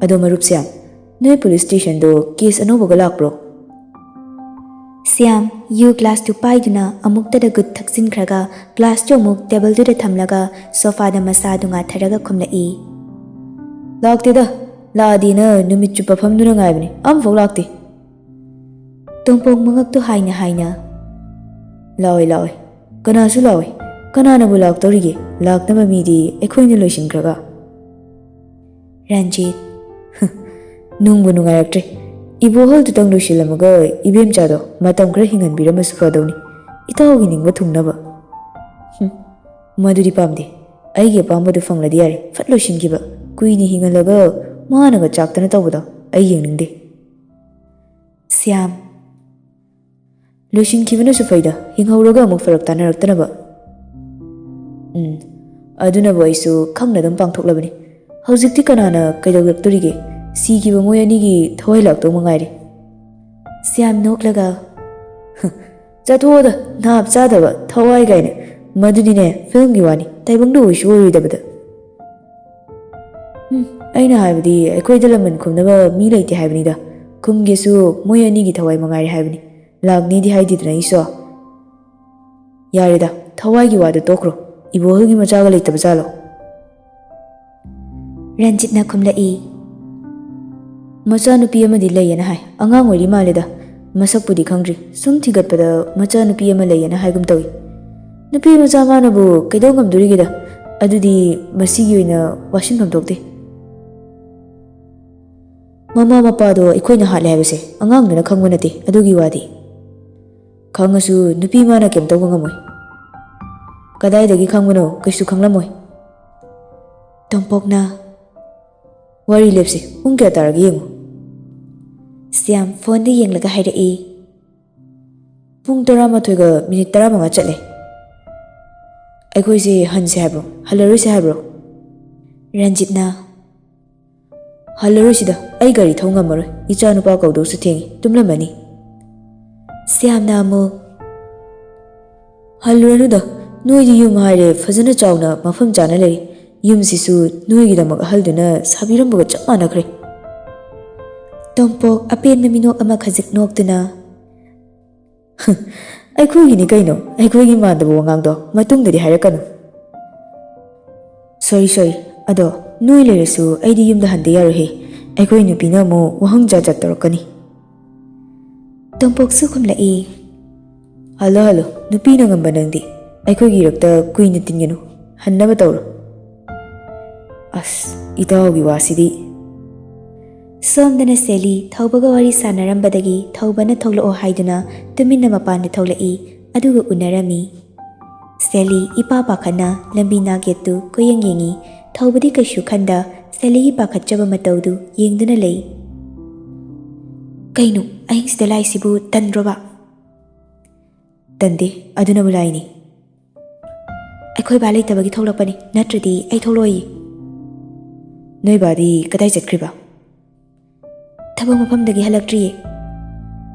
ꯑꯗꯣ ꯃꯔꯨꯞꯁꯦ, ꯅꯣꯏ ꯄꯨꯂꯤꯁ ꯁ꯭ꯇꯦꯁꯟꯗꯣ ꯀꯦꯁ ꯑꯅꯧꯕꯒ ꯂꯥꯛꯄ꯭ꯔꯣ? ꯁ꯭ꯌꯥꯝ, ꯌꯨ ꯒ꯭ꯂꯥꯁꯇꯨ ꯄꯥꯏꯗꯨꯅ ꯑꯃꯨꯛꯇꯗ ꯒꯨꯠ ꯊꯛꯆꯤꯟꯈ꯭ꯔꯒ ꯒ꯭ꯂꯥꯁꯇꯨ ꯑꯃꯨꯛ ꯇꯦꯕꯜꯗꯨꯗ ꯊꯝꯂꯒ ꯁꯣꯐꯥꯗ ꯃꯁꯥꯗꯨ ꯉꯥꯊꯔꯒ ꯈꯨꯝꯂꯛꯏ꯫ ꯂꯥꯛꯇꯦꯗ, ꯂꯥꯛꯑꯗꯤꯅ ꯅꯨꯃꯤꯠ ꯆꯨꯞꯄ ꯐꯝꯗꯨꯅ ꯉꯥꯏꯕꯅꯤ, ꯑꯃꯐꯥꯎ ꯂꯥꯛꯇꯦ꯫ ꯇꯣꯝꯄꯣꯛ ꯃꯉꯛꯇꯨ ꯍꯥꯏꯅ ꯍꯥꯏꯅ, ꯂꯥꯛꯑꯣꯏ, ꯂꯥꯛꯑꯣꯏ, ꯀꯅꯥꯁꯨ ꯂꯥꯛꯑꯣꯏ꯫ ꯀꯅꯥꯅꯕꯨ ꯂꯥꯛꯇꯧꯔꯤꯒꯦ? ꯂꯥꯛꯅꯕ ꯃꯤꯗꯤ ꯑꯩꯈꯣꯏꯅ ꯂꯣꯏꯁꯤꯟꯈ꯭ꯔꯒ꯫ ꯔꯟꯖꯤꯠ, ꯅꯨꯡꯕꯨ ꯅꯨꯡꯉꯥꯏꯔꯛꯇ꯭ꯔꯦ꯫ ꯏꯕꯣꯍꯜꯗꯨꯇꯪ ꯂꯣꯏꯁꯤꯜꯂꯝꯃꯒ ꯏꯕꯦꯝꯆꯥꯗꯣ ꯃꯇꯝ ꯈꯔ ꯍꯤꯡꯍꯟꯕꯤꯔꯝꯃꯁꯨ ꯐꯗꯧꯅꯤ, ꯏꯇꯥꯎꯒꯤ ꯅꯤꯡꯕ ꯊꯨꯡꯅꯕ꯫ ꯍꯨꯝ, ꯃꯗꯨꯗꯤ ꯄꯥꯝꯗꯦ꯫ ꯑꯩꯒꯤ ꯑꯄꯥꯝꯕꯗꯨ ꯐꯪꯂꯗꯤ ꯌꯥꯔꯦ, ꯐꯠ ꯂꯣꯏꯁꯤꯟꯈꯤꯕ꯫ ꯀꯨꯏꯅ ꯍꯤꯡꯍꯜꯂꯒ ꯃꯥꯅꯒ ꯆꯥꯛꯇꯅ ꯇꯧꯕꯗꯣ ꯑꯩ ꯌꯦꯡꯅꯤꯡꯗꯦ꯫ ꯁ꯭ꯌꯥꯝ, ꯂꯣꯏꯁꯤꯟꯈꯤꯕꯅꯁꯨ ꯐꯩꯗ, ꯍꯤꯡꯍꯧꯔꯒ ꯑꯃꯨꯛ ꯐꯔꯛ ꯇꯥꯅꯔꯛꯇꯅꯕ꯫ ꯎꯝ, ꯑꯗꯨꯅꯕꯨ ꯑꯩꯁꯨ ꯈꯪꯅ ꯑꯗꯨꯝ ꯄꯥꯡꯊꯣꯛꯂꯕꯅꯤ꯫ ꯍꯧꯖꯤꯛꯇꯤ ꯀꯅꯥꯅ ꯀꯩꯗꯧꯔꯛꯇꯣꯔꯤꯒꯦ? ꯁꯤꯈꯤꯕ ꯃꯣꯏ ꯑꯅꯤꯒꯤ ꯊꯋꯥꯏ ꯂꯥꯛꯇꯧ ꯃꯉꯥꯏꯔꯦ꯫ ꯁ꯭ꯌꯥꯝ ꯅꯣꯛꯂꯒ, "ꯍ, ꯆꯠꯊꯣꯛꯑꯣꯗ, ꯅꯥꯞ ꯆꯥꯗꯕ ꯊꯋꯥꯏ ꯀꯥꯏꯅ꯫ ꯃꯗꯨꯗꯤꯅꯦ, ꯐꯤꯂꯝꯒꯤ ꯋꯥꯅꯤ, ꯇꯥꯏꯕꯪꯗ ꯑꯣꯏꯁꯨ ꯑꯣꯏꯔꯣꯏꯗꯕꯗ꯫ ꯎꯝ, ꯑꯩꯅ ꯍꯥꯏꯕꯗꯤ ꯑꯩꯈꯣꯏꯗ ꯂꯃꯟ ꯈꯨꯝꯅꯕ ꯃꯤ ꯂꯩꯇꯦ ꯍꯥꯏꯕꯅꯤꯗ꯫ ꯈꯨꯝꯒꯦꯁꯨ ꯃꯣꯏ ꯑꯅꯤꯒꯤ ꯊꯋꯥꯏ ꯃꯉꯥꯏꯔꯦ ꯍꯥꯏꯕꯅꯤ꯫ ꯂꯥꯛꯅꯤꯗꯤ ꯍꯥꯏꯗꯦꯗꯅ ꯑꯩꯁꯨ꯫ ꯌꯥꯔꯦꯗ, ꯊꯋꯥꯏꯒꯤ ꯋꯥꯗꯨ ꯇꯣꯛꯈ꯭ꯔꯣ꯫ ꯏꯕꯣꯍꯜꯒꯤ ꯃꯆꯥꯒ ꯂꯩꯇꯕ ꯖꯥꯠꯂꯣ?" ꯔꯟꯖꯤꯠꯅ ꯈꯨꯝꯂꯛꯏ, "ꯃꯆꯥꯅꯨꯄꯤ ꯑꯃꯗꯤ ꯂꯩꯌꯦꯅ ꯍꯥꯏ꯫ ꯑꯉꯥꯡ ꯑꯣꯏꯔꯤ ꯃꯥꯜꯂꯦꯗ꯫ ꯃꯁꯛꯄꯨꯗꯤ ꯈꯪꯗ꯭ꯔꯤ꯫ ꯁꯨꯝ ꯊꯤꯒꯠꯄꯗ ꯃꯆꯥꯅꯨꯄꯤ ꯑꯃ ꯂꯩꯌꯦꯅ ꯍꯥꯏꯒꯨꯝ ꯇꯧꯏ꯫ ꯅꯨꯄꯤ ꯃꯆꯥ ꯃꯥꯅꯕꯨ ꯀꯩꯗꯧ ꯉꯝꯗꯣꯔꯤꯒꯦꯗ? ꯑꯗꯨꯗꯤ ꯃꯁꯤꯒꯤ ꯑꯣꯏꯅ ꯋꯥꯁꯤꯟꯐꯝ ꯊꯣꯛꯇꯦ꯫ ꯃꯃꯥ ꯃꯄꯥꯗꯣ ꯑꯩꯈꯣꯏꯅ ꯍꯥꯠꯂꯦ ꯍꯥꯏꯕꯁꯦ ꯑꯉꯥꯡꯗꯨꯅ ꯈꯪꯕ ꯅꯠꯇꯦ, ꯑꯗꯨꯒꯤ ꯋꯥꯗꯤ꯫ ꯈꯪꯉꯁꯨ ꯅꯨꯄꯤ ꯃꯥꯅ ꯀꯩꯝ ꯇꯧꯕ ꯉꯝꯃꯣꯏ꯫ ꯀꯗꯥꯏꯗꯒꯤ ꯈꯪꯕꯅꯣ? ꯀꯩꯁꯨ ꯈꯪꯂꯝꯃꯣꯏ꯫" ꯇꯣꯝꯄꯣꯛꯅ, "ꯋꯥꯔꯤ ꯂꯦꯞꯁꯤ, ꯄꯨꯡ ꯀꯌꯥ ꯇꯥꯔꯒꯦ ꯌꯦꯡꯉꯨ꯫" ꯁ꯭ꯌꯥꯝ ꯐꯣꯟꯗ ꯌꯦꯡꯂꯒ ꯍꯥꯏꯔꯛꯏ, "ꯄꯨꯡ ꯇꯔꯥꯃꯥꯊꯣꯏꯒ ꯃꯤꯅꯤꯠ ꯇꯔꯥꯃꯉꯥ ꯆꯠꯂꯦ꯫ ꯑꯩꯈꯣꯏꯁꯦ ꯍꯟꯁꯦ ꯍꯥꯏꯕ꯭ꯔꯣ, ꯍꯜꯂꯔꯣꯏꯁꯦ ꯍꯥꯏꯕ꯭ꯔꯣ?" ꯔꯟꯖꯤꯠꯅ, "ꯍꯜꯂꯔꯣꯏꯁꯤꯗ, ꯑꯩ ꯒꯥꯔꯤ ꯊꯧ ꯉꯝꯃꯔꯣꯏ, ꯏꯆꯥ ꯅꯨꯄꯥ ꯀꯧꯗꯧꯁꯨ ꯊꯦꯡꯉꯤ, ꯇꯨꯝꯂꯝꯃꯅꯤ꯫" ꯁ꯭ꯌꯥꯝꯅ ꯑꯃꯨꯛ, "ꯍꯜꯂꯨꯔꯅꯨꯗ, ꯅꯣꯏꯗꯤ ꯌꯨꯝ ꯍꯥꯏꯔꯦ ꯐꯖꯅ ꯆꯥꯎꯅ ꯃꯐꯝ ꯆꯥꯅ ꯂꯩ꯫ ꯌꯨꯝꯁꯤꯁꯨ ꯅꯣꯏꯒꯤꯗꯃꯛ ꯑꯍꯜꯗꯨꯅ ꯁꯥꯕꯤꯔꯝꯕꯒ ꯆꯞ ꯃꯥꯟꯅꯈ꯭ꯔꯦ꯫" ꯇꯣꯝꯄꯣꯛ ꯑꯄꯦꯟꯕ ꯃꯤꯅꯣꯛ ꯑꯃꯈꯖꯤꯛ ꯅꯣꯛꯇꯨꯅ, "ꯑꯩꯈꯣꯏꯒꯤꯅꯤ ꯀꯩꯅꯣ, ꯑꯩꯈꯣꯏꯒꯤ ꯃꯥꯟꯗꯕ ꯋꯥꯉꯥꯡꯗꯣ ꯃꯇꯨꯡꯗꯗꯤ ꯍꯥꯏꯔꯛꯀꯅꯨ꯫" "ꯁꯣꯔꯤ, ꯁꯣꯔꯤ꯫ ꯑꯗꯣ ꯅꯣꯏ ꯂꯩꯔꯁꯨ ꯑꯩꯗꯤ ꯌꯨꯝꯗ ꯍꯟꯗ ꯌꯥꯔꯣꯏꯍꯦ꯫ ꯑꯩꯈꯣꯏ ꯅꯨꯄꯤꯅ ꯑꯃꯨꯛ ꯋꯥꯍꯪ ꯖꯥꯠ ꯖꯥꯠ ꯇꯧꯔꯛꯀꯅꯤ꯫" ꯇꯣꯝꯄꯣꯛꯁꯨ ꯈꯨꯝꯂꯛꯏ, "ꯍꯜꯂꯣ, ꯍꯜꯂꯣ, ꯅꯨꯄꯤꯅ ꯉꯝꯕ ꯅꯪꯗꯤ꯫ ꯑꯩꯈꯣꯏꯒꯤ ꯏꯔꯛꯇ ꯀꯨꯏꯅ ꯇꯤꯟꯒꯅꯨ, ꯍꯟꯅꯕ ꯇꯧꯔꯣ꯫ ꯑꯁ, ꯏꯇꯥꯎꯒꯤ ꯋꯥꯁꯤꯗꯤ꯫ ꯁꯣꯝꯗꯅ ꯁꯦꯂꯤ ꯊꯧꯕꯒ ꯋꯥꯔꯤ ꯁꯥꯟꯅꯔꯝꯕꯗꯒꯤ ꯊꯧꯕꯅ ꯊꯣꯛꯂꯛꯑꯣ ꯍꯥꯏꯗꯨꯅ ꯇꯨꯃꯤꯟꯅ ꯃꯄꯥꯟꯗ ꯊꯣꯛꯂꯛꯏ, ꯑꯗꯨꯒ ꯎꯅꯔꯝꯃꯤ꯫ ꯁꯦꯂꯤ ꯏꯄꯥ ꯄꯥꯈꯠꯅ ꯂꯝꯕꯤ ꯅꯥꯛꯌꯦꯠꯇꯨ ꯀꯣꯏꯌꯦꯡ ꯌꯦꯡꯉꯤ꯫ ꯊꯧꯕꯗꯤ ꯀꯩꯁꯨ ꯈꯟꯗ ꯁꯦꯂꯤꯒꯤ ꯄꯥꯈꯠꯆꯕ ꯃꯇꯧꯗꯨ ꯌꯦꯡꯗꯨꯅ ꯂꯩ꯫ "ꯀꯩꯅꯣ, ꯑꯍꯤꯡꯁꯤꯗ ꯂꯥꯛꯏꯁꯤꯕꯨ ꯇꯟꯗ꯭ꯔꯣꯕ?" "ꯇꯟꯗꯦ, ꯑꯗꯨꯅꯕꯨ ꯂꯥꯛꯏꯅꯤ꯫ ꯑꯩꯈꯣꯏ ꯕꯥ ꯂꯩꯇꯕꯒꯤ ꯊꯣꯛꯂꯛꯄꯅꯤ, ꯅꯠꯇ꯭ꯔꯗꯤ ꯑꯩ ꯊꯣꯛꯂꯛꯑꯣꯏꯌꯦ꯫" "ꯅꯣꯏ ꯕꯥꯗꯤ ꯀꯗꯥꯏ ꯆꯠꯈ꯭ꯔꯤꯕ?" "ꯊꯕꯛ ꯃꯐꯝꯗꯒꯤ ꯍꯜꯂꯛꯇ꯭ꯔꯤꯌꯦ꯫"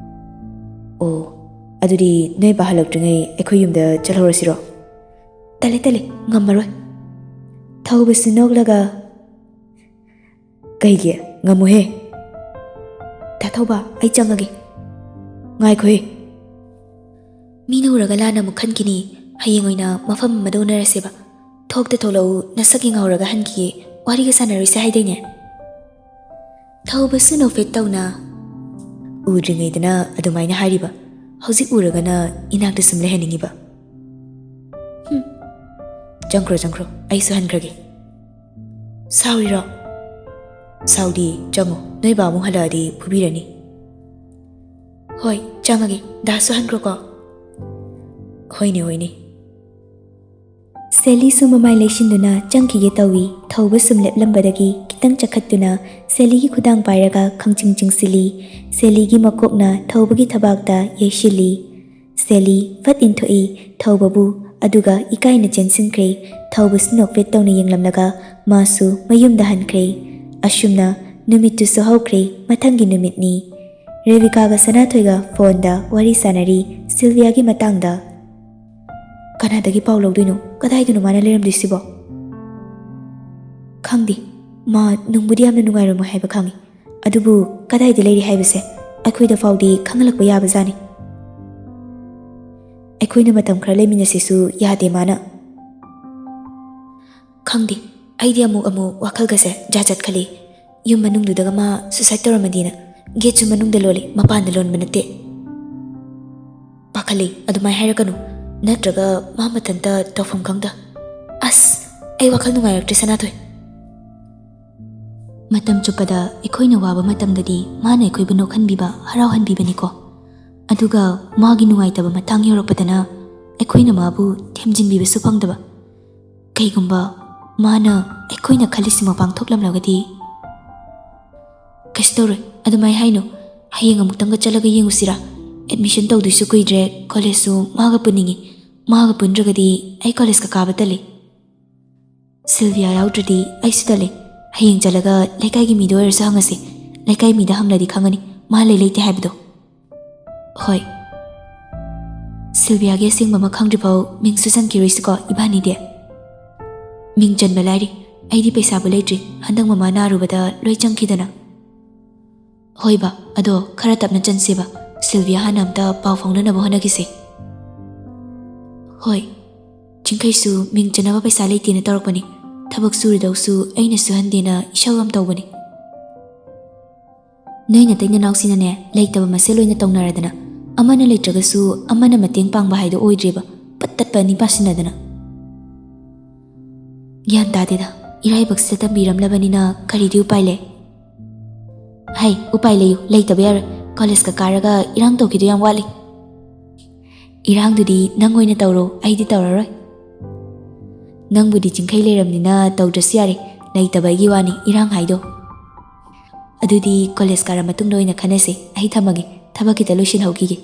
"ꯑꯣ, ꯑꯗꯨꯗꯤ ꯅꯣꯏ ꯕꯥ ꯍꯜꯂꯛꯇ꯭ꯔꯤꯉꯩ ꯑꯩꯈꯣꯏ ꯌꯨꯝꯗ ꯆꯠꯍꯧꯔꯁꯤꯔꯣ?" "ꯇꯜꯂꯦ, ꯇꯜꯂꯦ, ꯉꯝꯃꯔꯣꯏ꯫" ꯊꯧꯕꯁꯨ ꯅꯣꯛꯂꯒ, "ꯀꯩꯒꯤ? ꯉꯝꯃꯨꯍꯦ꯫" "ꯗꯥ ꯊꯧꯕ, ꯑꯩ ꯆꯪꯉꯒꯦ꯫" "ꯉꯥꯏꯈꯣꯍꯦ꯫" "ꯃꯤꯅ ꯎꯔꯒ ꯂꯥꯟꯅ ꯑꯃꯨꯛ ꯈꯟꯈꯤꯅꯤ꯫ ꯍꯌꯦꯡ ꯑꯣꯏꯅ ꯃꯐꯝ ꯑꯃꯗ ꯎꯅꯔꯁꯦꯕ꯫ ꯊꯣꯛꯇ ꯊꯣꯛꯂꯛꯎ, ꯅꯁꯛ ꯌꯦꯡꯍꯧꯔꯒ ꯍꯟꯈꯤꯒꯦ꯫ ꯋꯥꯔꯤꯒ ꯁꯥꯟꯅꯔꯣꯏꯁꯦ ꯍꯥꯏꯗꯥꯏꯅꯦ?" ꯊꯧꯕꯁꯨ ꯅꯣꯛꯐꯦꯠ ꯇꯧꯅ, "ꯎꯗ꯭ꯔꯤꯉꯩꯗꯅ ꯑꯗꯨꯃꯥꯏꯅ ꯍꯥꯏꯔꯤꯕ, ꯍꯧꯖꯤꯛ ꯎꯔꯒꯅ ꯏꯅꯥꯛꯇ ꯁꯨꯝ ꯂꯩꯍꯟꯅꯤꯡꯉꯤꯕ꯫ ꯍꯨꯝ꯫ ꯆꯪꯈ꯭ꯔꯣ, ꯆꯪꯈ꯭ꯔꯣ, ꯑꯩꯁꯨ ꯍꯟꯈ꯭ꯔꯒꯦ꯫" "ꯁꯥꯎꯔꯤꯔꯣ?" "ꯁꯥꯎꯗꯤ, ꯆꯪꯉꯣ, ꯅꯣꯏ ꯕꯥ ꯑꯃꯨꯛ ꯍꯜꯂꯛꯑꯗꯤ ꯐꯨꯕꯤꯔꯅꯤ꯫" "ꯍꯣꯏ, ꯆꯪꯉꯒꯦ, ꯗꯥꯁꯨ ꯍꯟꯈ꯭ꯔꯣꯀꯣ꯫" "ꯍꯣꯏꯅꯦ, ꯍꯣꯏꯅꯦ꯫" ꯁꯦꯂꯤꯁꯨ ꯃꯃꯥꯏ ꯂꯩꯁꯤꯟꯗꯨꯅ ꯆꯪꯈꯤꯒꯦ ꯇꯧꯏ꯫ ꯊꯧꯕ ꯁꯨꯝ ꯂꯦꯞꯂꯝꯕꯗꯒꯤ ꯈꯤꯇꯪ ꯆꯈꯠꯇꯨꯅ ꯁꯦꯂꯤꯒꯤ ꯈꯨꯗꯥꯡ ꯄꯥꯏꯔꯒ ꯈꯪꯆꯤꯡ ꯆꯤꯡꯁꯤꯜꯂꯤ꯫ ꯁꯦꯂꯤꯒꯤ ꯃꯀꯣꯛꯅ ꯊꯧꯕꯒꯤ ꯊꯕꯥꯛꯇ ꯌꯩꯁꯤꯜꯂꯤ꯫ ꯁꯦꯂꯤ ꯐꯠ ꯏꯟꯊꯣꯛꯏ ꯊꯧꯕꯕꯨ, ꯑꯗꯨꯒ ꯏꯀꯥꯏꯅ ꯆꯦꯟꯁꯤꯟꯈ꯭ꯔꯦ꯫ ꯊꯧꯕꯁꯨ ꯅꯣꯛꯐꯦꯠ ꯇꯧꯅ ꯌꯦꯡꯂꯝꯂꯒ ꯃꯥꯁꯨ ꯃꯌꯨꯝꯗ ꯍꯟꯈ꯭ꯔꯦ꯫ ꯑꯁꯨꯝꯅ ꯅꯨꯃꯤꯠꯇꯨꯁꯨ ꯍꯧꯈ꯭ꯔꯦ꯫ ꯃꯊꯪꯒꯤ ꯅꯨꯃꯤꯠꯅꯤ꯫ ꯔꯦꯕꯤꯀꯥꯒ ꯁꯅꯥꯊꯣꯏꯒ ꯐꯣꯟꯗ ꯋꯥꯔꯤ ꯁꯥꯟꯅꯔꯤ ꯁꯤꯜꯚꯤꯌꯥꯒꯤ ꯃꯇꯥꯡꯗ꯫ "ꯀꯅꯥꯗꯒꯤ ꯄꯥꯎ ꯂꯧꯗꯣꯏꯅꯣ? ꯀꯗꯥꯏꯗꯅꯣ ꯃꯥꯅ ꯂꯩꯔꯝꯗꯣꯏꯁꯤꯕꯣ?" "ꯈꯪꯗꯦ꯫ ꯃꯥ ꯅꯨꯡꯕꯨꯗꯤ ꯌꯥꯝꯅ ꯅꯨꯡꯉꯥꯏꯔꯝꯃꯣꯏ ꯍꯥꯏꯕ ꯈꯪꯉꯤ꯫ ꯑꯗꯨꯕꯨ ꯀꯗꯥꯏꯗ ꯂꯩꯔꯤ ꯍꯥꯏꯕꯁꯦ ꯑꯩꯈꯣꯏꯗ ꯐꯥꯎꯗꯤ ꯈꯪꯍꯜꯂꯛꯄ ꯌꯥꯕꯖꯥꯠꯅꯤ꯫ ꯑꯩꯈꯣꯏꯅ ꯃꯇꯝ ꯈꯔ ꯂꯩꯃꯤꯟꯅꯁꯤꯁꯨ ꯌꯥꯗꯦ ꯃꯥꯅ꯫" "ꯈꯪꯗꯦ, ꯑꯩꯗꯤ ꯑꯃꯨꯛ ꯑꯃꯨꯛ ꯋꯥꯈꯜꯒꯁꯦ ꯖꯥꯠ ꯖꯥꯠ ꯈꯜꯂꯤ꯫ ꯌꯨꯝ ꯃꯅꯨꯡꯗꯨꯗꯒ ꯃꯥ ꯁꯨꯁꯥꯏꯗ ꯇꯧꯔꯝꯃꯗꯤꯅ꯫ ꯒꯦꯠꯁꯨ ꯃꯅꯨꯡꯗ ꯂꯣꯜꯂꯤ, ꯃꯄꯥꯟꯗ ꯂꯣꯟꯕ ꯅꯠꯇꯦ꯫" "ꯄꯥꯈꯠꯂꯤ, ꯑꯗꯨꯃꯥꯏ ꯍꯥꯏꯔꯛꯀꯅꯨ꯫ ꯅꯠꯇ꯭ꯔꯒ ꯃꯥ ꯃꯊꯟꯇ ꯇꯧꯐꯝ ꯈꯪꯗ? ꯑꯁ, ꯑꯩ ꯋꯥꯈꯜ ꯅꯨꯡꯉꯥꯏꯔꯛꯇ꯭ꯔꯦ, ꯁꯅꯥꯊꯣꯏ꯫ ꯃꯇꯝ ꯆꯨꯞꯄꯗ ꯑꯩꯈꯣꯏꯅ ꯋꯥꯕ ꯃꯇꯝꯗꯗꯤ ꯃꯥꯅ ꯑꯩꯈꯣꯏꯕꯨ ꯅꯣꯛꯍꯟꯕꯤꯕ, ꯍꯔꯥꯎꯍꯟꯕꯤꯕꯅꯤꯀꯣ꯫ ꯑꯗꯨꯒ ꯃꯥꯒꯤ ꯅꯨꯡꯉꯥꯏꯇꯕ ꯃꯇꯥꯡ ꯌꯧꯔꯛꯄꯗꯅ ꯑꯩꯈꯣꯏꯅ ꯃꯥꯕꯨ ꯊꯦꯝꯖꯤꯟꯕꯤꯕꯁꯨ ꯐꯪꯗꯕ꯫ ꯀꯩꯒꯨꯝꯕ ꯃꯥꯅ ꯑꯩꯈꯣꯏꯅ ꯈꯜꯂꯤꯁꯤꯃꯛ ꯄꯥꯡꯊꯣꯛꯂꯝꯂꯒꯗꯤ? ꯀꯩꯁꯨ ꯇꯧꯔꯣꯏ, ꯑꯗꯨꯃꯥꯏ ꯍꯥꯏꯅꯨ꯫ ꯍꯌꯦꯡ ꯑꯃꯨꯛꯇꯪꯒ ꯆꯠꯂꯒ ꯌꯦꯡꯉꯨꯁꯤꯔꯥ? ꯑꯦꯗꯃꯤꯁꯟ ꯇꯧꯗꯣꯏꯁꯨ ꯀꯨꯏꯗ꯭ꯔꯦ, ꯀꯣꯂꯦꯖꯁꯨ ꯃꯥꯒ ꯄꯨꯅꯤꯡꯉꯤ꯫ ꯃꯥꯒ ꯄꯨꯟꯗ꯭ꯔꯒꯗꯤ ꯑꯩ ꯀꯣꯂꯦꯖꯀ ꯀꯥꯕ ꯇꯜꯂꯤ꯫ ꯁꯤꯜꯚꯤꯌꯥ ꯌꯥꯎꯗ꯭ꯔꯗꯤ ꯑꯩꯁꯨ ꯇꯜꯂꯤ꯫ ꯍꯌꯦꯡ ꯆꯠꯂꯒ ꯂꯩꯀꯥꯏꯒꯤ ꯃꯤꯗ ꯑꯣꯏꯔꯁꯨ ꯍꯪꯉꯁꯤ꯫ ꯂꯩꯀꯥꯏ ꯃꯤꯗ ꯍꯪꯂꯗꯤ ꯈꯪꯉꯅꯤ ꯃꯥ ꯂꯩ ꯂꯩꯇꯦ ꯍꯥꯏꯕꯗꯣ꯫ ꯍꯣꯏ꯫ ꯁꯤꯜꯚꯤꯌꯥꯒꯤ ꯑꯁꯦꯡꯕ ꯑꯃ ꯈꯪꯗ꯭ꯔꯤꯐꯥꯎ ꯃꯤꯡꯁꯨ ꯆꯟꯈꯤꯔꯣꯏꯁꯤꯀꯣ ꯏꯕꯥꯅꯤꯗꯤ? ꯃꯤꯡ ꯆꯟꯕ ꯂꯥꯏꯔꯤ꯫ ꯑꯩꯗꯤ ꯄꯩꯁꯥꯕꯨ ꯂꯩꯇ꯭ꯔꯤ꯫ ꯍꯟꯗꯛ ꯃꯃꯥ ꯅꯥꯔꯨꯕꯗ ꯂꯣꯏ ꯆꯪꯈꯤꯗꯅ꯫ ꯍꯣꯏꯕ, ꯑꯗꯣ ꯈꯔ ꯇꯞꯅ ꯆꯟꯁꯦꯕ꯫ ꯁꯤꯜꯚꯤꯌꯥ ꯍꯥꯟꯅ ꯑꯝꯇ ꯄꯥꯎ ꯐꯥꯎꯅꯅꯕ ꯍꯣꯠꯅꯈꯤꯁꯦ꯫ ꯍꯣꯏ꯫ ꯆꯤꯡꯈꯩꯁꯨ ꯃꯤꯡ ꯆꯟꯅꯕ ꯄꯩꯁꯥ ꯂꯩꯇꯦꯅ ꯇꯧꯔꯛꯄꯅꯤ꯫ ꯊꯕꯛ ꯁꯨꯔꯗꯧꯁꯨ ꯑꯩꯅ ꯁꯨꯍꯟꯗꯦꯅ ꯏꯁꯧ ꯌꯥꯝ ꯇꯧꯕꯅꯤ꯫ ꯅꯣꯏ ꯅꯇꯩ ꯅꯅꯥꯎꯁꯤꯅꯅꯦ, ꯂꯩꯇꯕ ꯃꯁꯦꯜ ꯑꯣꯏꯅ ꯇꯧꯅꯔꯗꯅ, ꯑꯃꯅ ꯂꯩꯇ꯭ꯔꯒꯁꯨ ꯑꯃꯅ ꯃꯇꯦꯡ ꯄꯥꯡꯕ ꯍꯥꯏꯗꯣ ꯑꯣꯏꯗ꯭ꯔꯦꯕ, ꯄꯠ ꯇꯠꯄ ꯑꯅꯤ ꯄꯥꯁꯤꯟꯅꯗꯅ꯫ ꯒ꯭ꯌꯥꯟ ꯇꯥꯗꯦꯗ, ꯏꯔꯥꯏꯕꯛꯁꯤꯗ ꯇꯝꯕꯤꯔꯝꯂꯕꯅꯤꯅ ꯀꯔꯤꯗꯤ ꯎꯄꯥꯏ ꯂꯩ? ꯍꯩ, ꯎꯄꯥꯏ ꯂꯩꯌꯨ, ꯂꯩꯇꯕ ꯌꯥꯔꯣꯏ꯫ ꯀꯣꯂꯦꯖꯀ ꯀꯥꯔꯒ ꯏꯔꯥꯡ ꯇꯧꯈꯤꯗꯣ ꯌꯥꯝ ꯋꯥꯠꯂꯤ꯫ ꯏꯔꯥꯡꯗꯨꯗꯤ ꯅꯪ ꯑꯣꯏꯅ ꯇꯧꯔꯣ, ꯑꯩꯗꯤ ꯇꯧꯔꯔꯣꯏ꯫ ꯅꯪꯕꯨꯗꯤ ꯆꯤꯡꯈꯩ ꯂꯩꯔꯝꯅꯤꯅ ꯇꯧꯗ꯭ꯔꯁꯨ ꯌꯥꯔꯦ, ꯂꯩꯇꯕ ꯑꯩꯒꯤ ꯋꯥꯅꯤ ꯏꯔꯥꯡ ꯍꯥꯏꯗꯣ꯫ ꯑꯗꯨꯗꯤ ꯀꯣꯂꯦꯖ ꯀꯥꯔ ꯃꯇꯨꯡꯗ ꯑꯣꯏꯅ ꯈꯟꯅꯁꯦ, ꯑꯩ ꯊꯝꯃꯒꯦ, ꯊꯕꯛ ꯈꯤꯇ ꯂꯣꯏꯁꯤꯜꯍꯧꯈꯤꯒꯦ꯫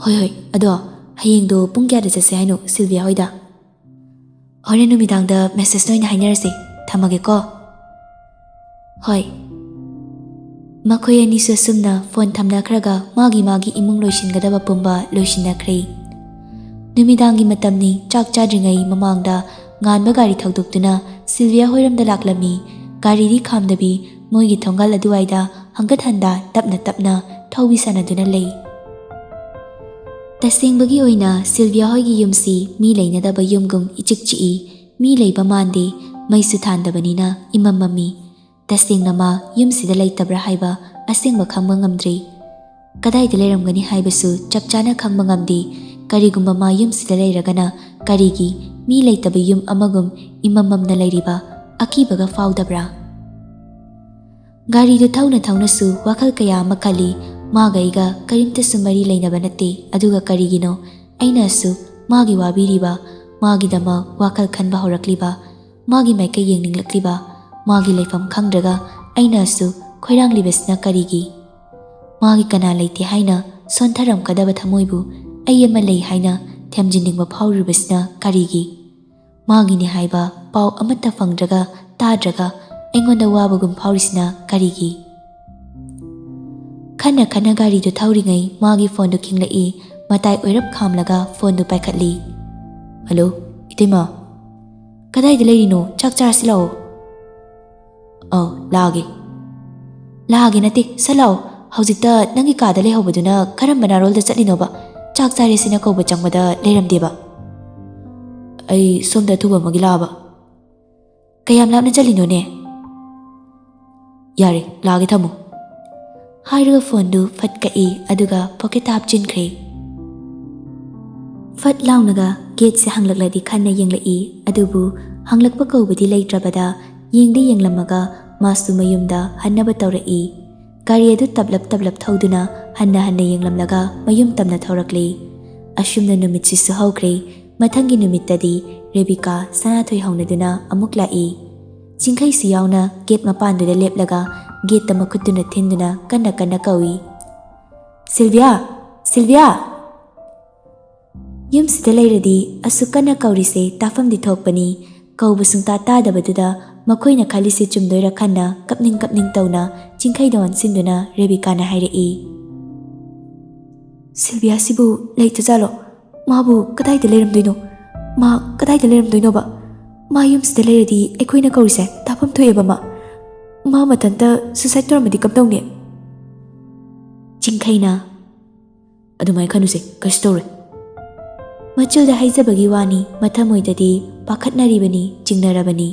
ꯍꯣꯏ ꯍꯣꯏ, ꯑꯗꯣ ꯍꯌꯦꯡꯗꯣ ꯄꯨꯡ ꯀꯌꯥꯗ ꯆꯠꯁꯦ ꯍꯥꯏꯅꯣ ꯁꯤꯜꯚꯤꯌꯥ ꯍꯣꯏꯗ? ꯍꯣꯔꯦꯟ ꯅꯨꯃꯤꯗꯥꯡꯗ ꯃꯦꯁꯦꯖꯇ ꯑꯣꯏꯅ ꯍꯥꯏꯅꯔꯁꯦ꯫ ꯊꯝꯃꯒꯦꯀꯣ꯫ ꯍꯣꯏ꯫ ꯃꯈꯣꯏ ꯑꯅꯤꯁꯨ ꯑꯁꯨꯝꯅ ꯐꯣꯟ ꯊꯝꯅꯈ꯭ꯔꯒ ꯃꯥꯒꯤ ꯃꯥꯒꯤ ꯏꯃꯨꯡ ꯂꯣꯏꯁꯤꯟꯒꯗꯕ ꯄꯨꯝꯕ ꯂꯣꯏꯁꯤꯟꯅꯈ꯭ꯔꯦ꯫ ꯅꯨꯃꯤꯗꯥꯡꯒꯤ ꯃꯇꯝꯅꯤ, ꯆꯥꯛ ꯆꯥꯗ꯭ꯔꯤꯉꯩ ꯃꯃꯥꯡꯗ ꯉꯥꯟꯕ ꯒꯥꯔꯤ ꯊꯧꯗꯣꯛꯇꯨꯅ ꯁꯤꯜꯚꯤꯌꯥ ꯍꯣꯏꯔꯣꯝꯗ ꯂꯥꯛꯂꯝꯃꯤ꯫ ꯒꯥꯔꯤꯗꯤ ꯈꯥꯝꯗꯕꯤ ꯃꯣꯏꯒꯤ ꯊꯣꯡꯒꯥꯜ ꯑꯗꯨꯋꯥꯏꯗ ꯍꯪꯒꯠ ꯍꯟꯗꯥ ꯇꯞꯅ ꯇꯞꯅ ꯊꯧꯕꯤ ꯁꯥꯟꯅꯗꯨꯅ ꯂꯩ꯫ ꯇꯁꯦꯡꯕꯒꯤ ꯑꯣꯏꯅ ꯁꯤꯜꯚꯤꯌꯥ ꯍꯣꯏꯒꯤ ꯌꯨꯝꯁꯤ ꯃꯤ ꯂꯩꯅꯗꯕ ꯌꯨꯝꯒꯨꯝ ꯏꯆꯤꯛ ꯆꯤꯛꯏ, ꯃꯤ ꯂꯩꯕ ꯃꯥꯟꯗꯦ, ꯃꯩꯁꯨ ꯊꯥꯟꯗꯕꯅꯤꯅ ꯏꯃꯝ ꯃꯝꯃꯤ꯫ ꯇꯁꯦꯡꯅ ꯃꯥ ꯌꯨꯝꯁꯤꯗ ꯂꯩꯇꯕ꯭ꯔꯥ ꯍꯥꯏꯕ ꯑꯁꯦꯡꯕ ꯈꯪꯕ ꯉꯝꯗ꯭ꯔꯤ꯫ ꯀꯗꯥꯏꯗ ꯂꯩꯔꯝꯒꯅꯤ ꯍꯥꯏꯕꯁꯨ ꯆꯞ ꯆꯥꯅ ꯈꯪꯕ ꯉꯝꯗꯦ꯫ ꯀꯔꯤꯒꯨꯝꯕ ꯃꯥ ꯌꯨꯝꯁꯤꯗ ꯂꯩꯔꯒꯅ ꯀꯔꯤꯒꯤ ꯃꯤ ꯂꯩꯇꯕ ꯌꯨꯝ ꯑꯃꯒꯨꯝ ꯏꯃꯝ ꯃꯝꯅ ꯂꯩꯔꯤꯕ ꯑꯀꯤꯕꯒ ꯐꯥꯎꯗꯕ꯭ꯔꯥ? ꯒꯥꯔꯤꯗꯨ ꯊꯧꯅ ꯊꯧꯅꯁꯨ ꯋꯥꯈꯜ ꯀꯌꯥ ꯑꯃ ꯈꯜꯂꯤ꯫ ꯃꯥꯒ ꯑꯩꯒ ꯀꯔꯤꯝꯇꯁꯨ ꯃꯔꯤ ꯂꯩꯅꯕ ꯅꯠꯇꯦ, ꯑꯗꯨꯒ ꯀꯔꯤꯒꯤꯅꯣ ꯑꯩꯅꯁꯨ ꯃꯥꯒꯤ ꯋꯥꯕꯤꯔꯤꯕ, ꯃꯥꯒꯤꯗꯃꯛ ꯋꯥꯈꯜ ꯈꯟꯕ ꯍꯧꯔꯛꯂꯤꯕ, ꯃꯥꯒꯤ ꯃꯥꯏꯀꯩ ꯌꯦꯡꯅꯤꯡꯂꯛꯂꯤꯕ, ꯃꯥꯒꯤ ꯂꯩꯐꯝ ꯈꯪꯗ꯭ꯔꯒ ꯑꯩꯅꯁꯨ ꯈꯣꯏꯔꯥꯡꯂꯤꯕꯁꯤꯅ ꯀꯔꯤꯒꯤ? ꯃꯥꯒꯤ ꯀꯅꯥ ꯂꯩꯇꯦ ꯍꯥꯏꯅ ꯁꯣꯟꯊꯔꯝꯒꯗꯕ ꯊꯃꯣꯏꯕꯨ ꯑꯩ ꯑꯃ ꯂꯩ ꯍꯥꯏꯅ ꯊꯦꯝꯖꯤꯟꯅꯤꯡꯕ ꯐꯥꯎꯔꯤꯕꯁꯤꯅ ꯀꯔꯤꯒꯤ? ꯃꯥꯒꯤꯅꯤ ꯍꯥꯏꯕ ꯄꯥꯎ ꯑꯃꯠꯇ ꯐꯪꯗ꯭ꯔꯒ ꯇꯥꯗ꯭ꯔꯒ ꯑꯩꯉꯣꯟꯗ ꯋꯥꯕꯒꯨꯝ ꯐꯥꯎꯔꯤꯁꯤꯅ ꯀꯔꯤꯒꯤ? ꯈꯟꯅ ꯈꯟꯅ ꯒꯥꯔꯤꯗꯨ ꯊꯧꯔꯤꯉꯩ ꯃꯥꯒꯤ ꯐꯣꯟꯗꯨ ꯈꯤꯡꯂꯛꯏ꯫ ꯃꯇꯥꯏ ꯑꯣꯏꯔꯞ ꯈꯥꯝꯂꯒ ꯐꯣꯟꯗꯨ ꯄꯥꯏꯈꯠꯂꯤ꯫ "ꯍꯜꯂꯣ, ꯏꯇꯩꯃ꯫ ꯀꯗꯥꯏꯗ ꯂꯩꯔꯤꯅꯣ? ꯆꯥꯛ ꯆꯥꯔꯁꯤ ꯂꯥꯛꯑꯣ꯫" "ꯑꯧ, ꯂꯥꯛꯑꯒꯦ꯫" "ꯂꯥꯛꯑꯒꯦ ꯅꯠꯇꯦ, ꯁꯠ ꯂꯥꯛꯑꯣ꯫ ꯍꯧꯖꯤꯛꯇ ꯅꯪꯒꯤ ꯀꯥꯗ ꯂꯩꯍꯧꯕꯗꯨꯅ ꯀꯔꯝꯕ ꯅꯥꯔꯣꯜꯗ ꯆꯠꯂꯤꯅꯣꯕ? ꯆꯥꯛ ꯆꯥꯔꯦꯁꯤꯅ ꯀꯧꯕ ꯆꯪꯕꯗ ꯂꯩꯔꯝꯗꯦꯕ꯫" "ꯑꯩ ꯁꯣꯝꯗ ꯑꯊꯨꯕ ꯑꯃꯒꯤ ꯂꯥꯛꯑꯕ꯫" "ꯀꯌꯥꯝ ꯂꯥꯞꯅ ꯆꯠꯂꯤꯅꯣꯅꯦ?" "ꯌꯥꯔꯦ, ꯂꯥꯛꯑꯒꯦ, ꯊꯝꯃꯣ꯫" ꯍꯥꯏꯔꯒ ꯐꯣꯟꯗꯨ ꯐꯠ ꯀꯛꯏ, ꯑꯗꯨꯒ ꯄꯣꯀꯦꯠꯇ ꯍꯥꯞꯆꯤꯟꯈ꯭ꯔꯦ꯫ ꯐꯠ ꯂꯥꯎꯅꯒ ꯒꯦꯠꯁꯦ ꯍꯪꯂꯛꯂꯗꯤ ꯈꯟꯅ ꯌꯦꯡꯂꯛꯏ, ꯑꯗꯨꯕꯨ ꯍꯪꯂꯛꯄ ꯀꯧꯕꯗꯤ ꯂꯩꯇ꯭ꯔꯕꯗ ꯌꯦꯡꯗꯤ ꯌꯦꯡꯂꯝꯃꯒ ꯃꯥꯁꯨ ꯃꯌꯨꯝꯗ ꯍꯟꯅꯕ ꯇꯧꯔꯛꯏ꯫ ꯒꯥꯔꯤ ꯑꯗꯨ ꯇꯞꯂꯞ ꯇꯞꯂꯞ ꯊꯧꯗꯨꯅ ꯍꯟꯅ ꯍꯟꯅ ꯌꯦꯡꯂꯝꯂꯒ ꯃꯌꯨꯝ ꯇꯝꯅ ꯊꯧꯔꯛꯂꯤ꯫ ꯑꯁꯨꯝꯅ ꯅꯨꯃꯤꯠꯁꯤꯁꯨ ꯍꯧꯈ꯭ꯔꯦ꯫ ꯃꯊꯪꯒꯤ ꯅꯨꯃꯤꯠꯇꯗꯤ ꯔꯦꯕꯤꯀꯥ ꯁꯅꯥꯊꯣꯏ ꯍꯧꯅꯗꯨꯅ ꯑꯃꯨꯛ ꯂꯥꯛꯏ꯫ ꯆꯤꯡꯈꯩꯁꯨ ꯌꯥꯎꯅ ꯒꯦꯠ ꯃꯄꯥꯟꯗꯨꯗ ꯂꯦꯞꯂꯒ ꯒꯦꯠꯇ ꯃꯈꯨꯠꯇꯨꯅ ꯊꯤꯟꯗꯨꯅ ꯀꯟꯅ ꯀꯟꯅ ꯀꯧꯏ, "ꯁꯤꯜꯚꯤꯌꯥ! ꯁꯤꯜꯚꯤꯌꯥ!" ꯌꯨꯝꯁꯤꯗ ꯂꯩꯔꯗꯤ ꯑꯁꯨꯛ ꯀꯟꯅ ꯀꯧꯔꯤꯁꯦ ꯇꯥꯐꯝꯗꯤ ꯊꯣꯛꯄꯅꯤ꯫ ꯀꯧꯕ ꯁꯨꯡꯇꯥ ꯇꯥꯗꯕꯗꯨꯗ ꯃꯈꯣꯏꯅ ꯈꯜꯂꯤꯁꯦ ꯆꯨꯝꯗꯣꯏꯔꯥ ꯈꯟꯅ ꯀꯞꯅꯤꯡ ꯀꯞꯅꯤꯡ ꯇꯧꯅ ꯆꯤꯡꯈꯩꯗ ꯑꯣꯟꯁꯤꯟꯗꯨꯅ ꯔꯦꯕꯤꯀꯥꯅ ꯍꯥꯏꯔꯛꯏ, "ꯁꯤꯜꯚꯤꯌꯥꯁꯤꯕꯨ ꯂꯩꯇꯖꯥꯠꯂꯣ? ꯃꯥꯕꯨ ꯀꯗꯥꯏꯗ ꯂꯩꯔꯝꯗꯣꯏꯅꯣ? ꯃꯥ ꯀꯗꯥꯏꯗ ꯂꯩꯔꯝꯗꯣꯏꯅꯣꯕ? ꯃꯥ ꯌꯨꯝꯁꯤꯗ ꯂꯩꯔꯗꯤ ꯑꯩꯈꯣꯏꯅ ꯀꯧꯔꯤꯁꯦ ꯇꯥꯐꯝ ꯊꯣꯛꯑꯦꯕ꯫ ꯃꯥ, ꯃꯥ ꯃꯊꯟꯇ ꯁꯨꯁꯥꯏꯠ ꯇꯧꯔꯝꯃꯗꯤ ꯀꯝꯗꯧꯅꯤ?" ꯆꯤꯡꯈꯩꯅ, "ꯑꯗꯨꯃꯥꯏꯅ ꯈꯟꯅꯨꯁꯦ, ꯀꯩꯁꯨ ꯇꯧꯔꯣꯏ꯫" ꯃꯆꯤꯜꯗ ꯍꯥꯏꯖꯕꯒꯤ ꯋꯥꯅꯤ, ꯃꯊꯃꯣꯏꯗꯗꯤ ꯄꯥꯈꯠꯅꯔꯤꯕꯅꯤ, ꯆꯤꯡꯅꯔꯕꯅꯤ꯫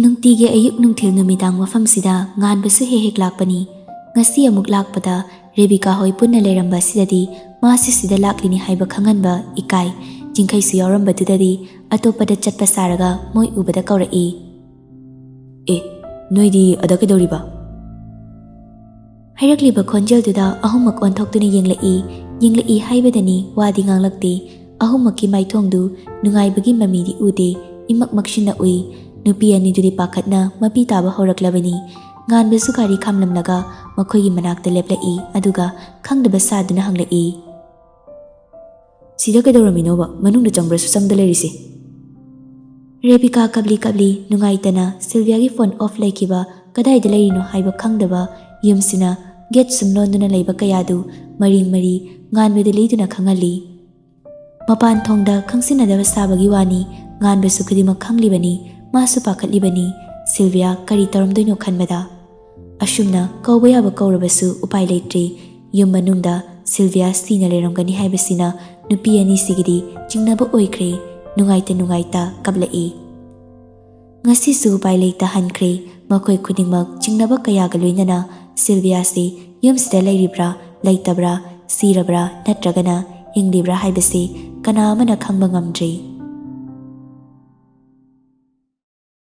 ꯅꯨꯡꯇꯤꯒꯤ ꯑꯌꯨꯛ ꯅꯨꯡꯊꯤꯜ ꯅꯨꯃꯤꯗꯥꯡ ꯃꯐꯝꯁꯤꯗ ꯉꯥꯟꯕꯁꯨ ꯍꯦꯛ ꯍꯦꯛ ꯂꯥꯛꯄꯅꯤ꯫ ꯉꯁꯤ ꯑꯃꯨꯛ ꯂꯥꯛꯄꯗ ꯔꯦꯕꯤꯀꯥ ꯍꯣꯏ ꯄꯨꯟꯅ ꯂꯩꯔꯝꯕ ꯑꯁꯤꯗꯗꯤ ꯃꯥꯁꯤ ꯁꯤꯗ ꯂꯥꯛꯂꯤꯅꯤ ꯍꯥꯏꯕ ꯈꯪꯍꯟꯕ ꯏꯀꯥꯏ꯫ ꯆꯤꯡꯈꯩꯁꯨ ꯌꯥꯎꯔꯝꯕꯗꯨꯗꯗꯤ ꯑꯇꯣꯞꯄꯗ ꯆꯠꯄ ꯁꯥꯔꯒ ꯃꯣꯏ ꯎꯕꯗ ꯀꯧꯔꯛꯏ꯫ "ꯑꯦ, ꯅꯣꯏꯗꯤ ꯑꯗ ꯀꯩꯗꯧꯔꯤꯕ?" ꯍꯥꯏꯔꯛꯂꯤꯕ ꯈꯣꯟꯖꯦꯜꯗꯨꯗ ꯑꯍꯨꯝꯃꯛ ꯑꯣꯟꯊꯣꯛꯇꯨꯅ ꯌꯦꯡꯂꯛꯏ꯫ ꯌꯦꯡꯂꯛꯏ ꯍꯥꯏꯕꯗꯅꯤ, ꯋꯥꯗꯤ ꯉꯥꯡꯂꯛꯇꯦ꯫ ꯑꯍꯨꯝꯃꯛꯀꯤ ꯃꯥꯏꯊꯣꯡꯗꯨ ꯅꯨꯡꯉꯥꯏꯕꯒꯤ ꯃꯃꯤꯗꯤ ꯎꯗꯦ, ꯏꯃꯛ ꯃꯛꯁꯤꯟꯅ ꯎꯏ꯫ ꯅꯨꯄꯤ ꯑꯅꯤꯗꯨꯗꯤ ꯄꯥꯈꯠꯅ ꯃꯄꯤ ꯇꯥꯕ ꯍꯧꯔꯛꯂꯕꯅꯤ꯫ ꯉꯥꯟꯕꯁꯨ ꯒꯥꯔꯤ ꯈꯥꯝꯂꯝꯂꯒ ꯃꯈꯣꯏꯒꯤ ꯃꯅꯥꯛꯇ ꯂꯦꯞꯂꯛꯏ, ꯑꯗꯨꯒ ꯈꯪꯗꯕ ꯁꯥꯗꯨꯅ ꯍꯪꯂꯛꯏ, "ꯁꯤꯗ ꯀꯩꯗꯧꯔꯝꯃꯤꯅꯣꯕ? ꯃꯅꯨꯡꯗ ꯆꯪꯕ꯭ꯔꯁꯨ ꯆꯪꯗ ꯂꯩꯔꯤꯁꯦ?" ꯔꯦꯕꯤꯀꯥ ꯀꯞꯂꯤ ꯀꯞꯂꯤ ꯅꯨꯡꯉꯥꯏꯇꯅ ꯁꯤꯜꯚꯤꯌꯥꯒꯤ ꯐꯣꯟ ꯑꯣꯐ ꯂꯩꯈꯤꯕ, ꯀꯗꯥꯏꯗ ꯂꯩꯔꯤꯅꯣ ꯍꯥꯏꯕ ꯈꯪꯗꯕ ꯌꯨꯝꯁꯤꯅ ꯒꯦꯠ ꯁꯨꯝ ꯂꯣꯟꯗꯨꯅ ꯂꯩꯕ ꯀꯌꯥꯗꯨ ꯃꯔꯤ ꯃꯔꯤ ꯉꯥꯟꯕꯗ ꯂꯤꯗꯨꯅ ꯈꯪꯍꯜꯂꯤ꯫ ꯃꯄꯥꯟ ꯊꯣꯡꯗ ꯈꯪꯁꯤꯟꯅꯗꯕ ꯁꯥꯕꯒꯤ ꯋꯥꯅꯤ, ꯉꯥꯟꯕꯁꯨ ꯈꯨꯗꯤꯡꯃꯛ ꯈꯪꯂꯤꯕꯅꯤ, ꯃꯥꯁꯨ ꯄꯥꯈꯠꯂꯤꯕꯅꯤ꯫ ꯁꯤꯜꯚꯤꯌꯥ ꯀꯔꯤ ꯇꯧꯔꯝꯗꯣꯏꯅꯣ ꯈꯟꯕꯗ꯫ ꯑꯁꯨꯝꯅ ꯀꯧꯕ ꯌꯥꯕ ꯀꯧꯔꯕꯁꯨ ꯎꯄꯥꯏ ꯂꯩꯇ꯭ꯔꯦ꯫ ꯌꯨꯝ ꯃꯅꯨꯡꯗ ꯁꯤꯜꯚꯤꯌꯥ ꯁꯤꯅ ꯂꯩꯔꯝꯒꯅꯤ ꯍꯥꯏꯕꯁꯤꯅ ꯅꯨꯄꯤ ꯑꯅꯤꯁꯤꯒꯤꯗꯤ ꯆꯤꯡꯅꯕ ꯑꯣꯏꯈ꯭ꯔꯦ꯫ ꯅꯨꯡꯉꯥꯏꯇ ꯅꯨꯡꯉꯥꯏꯇ ꯀꯞꯂꯛꯏ꯫ ꯉꯁꯤꯁꯨ ꯎꯄꯥꯏ ꯂꯩꯇ ꯍꯟꯈ꯭ꯔꯦ꯫ ꯃꯈꯣꯏ ꯈꯨꯗꯤꯡꯃꯛ ꯆꯤꯡꯅꯕ ꯀꯌꯥꯒ ꯂꯣꯏꯅꯅ ꯁꯤꯜꯚꯤꯌꯥꯁꯤ ꯌꯨꯝꯁꯤꯗ ꯂꯩꯔꯤꯕ꯭ꯔꯥ, ꯂꯩꯇꯕ꯭ꯔꯥ, ꯁꯤꯔꯕ꯭ꯔꯥ ꯅꯠꯇ꯭ꯔꯒꯅ ꯍꯤꯡꯂꯤꯕ꯭ꯔꯥ ꯍꯥꯏꯕꯁꯤ ꯀꯅꯥ ꯑꯃꯅ ꯈꯪꯕ ꯉꯝꯗ꯭ꯔꯦ꯫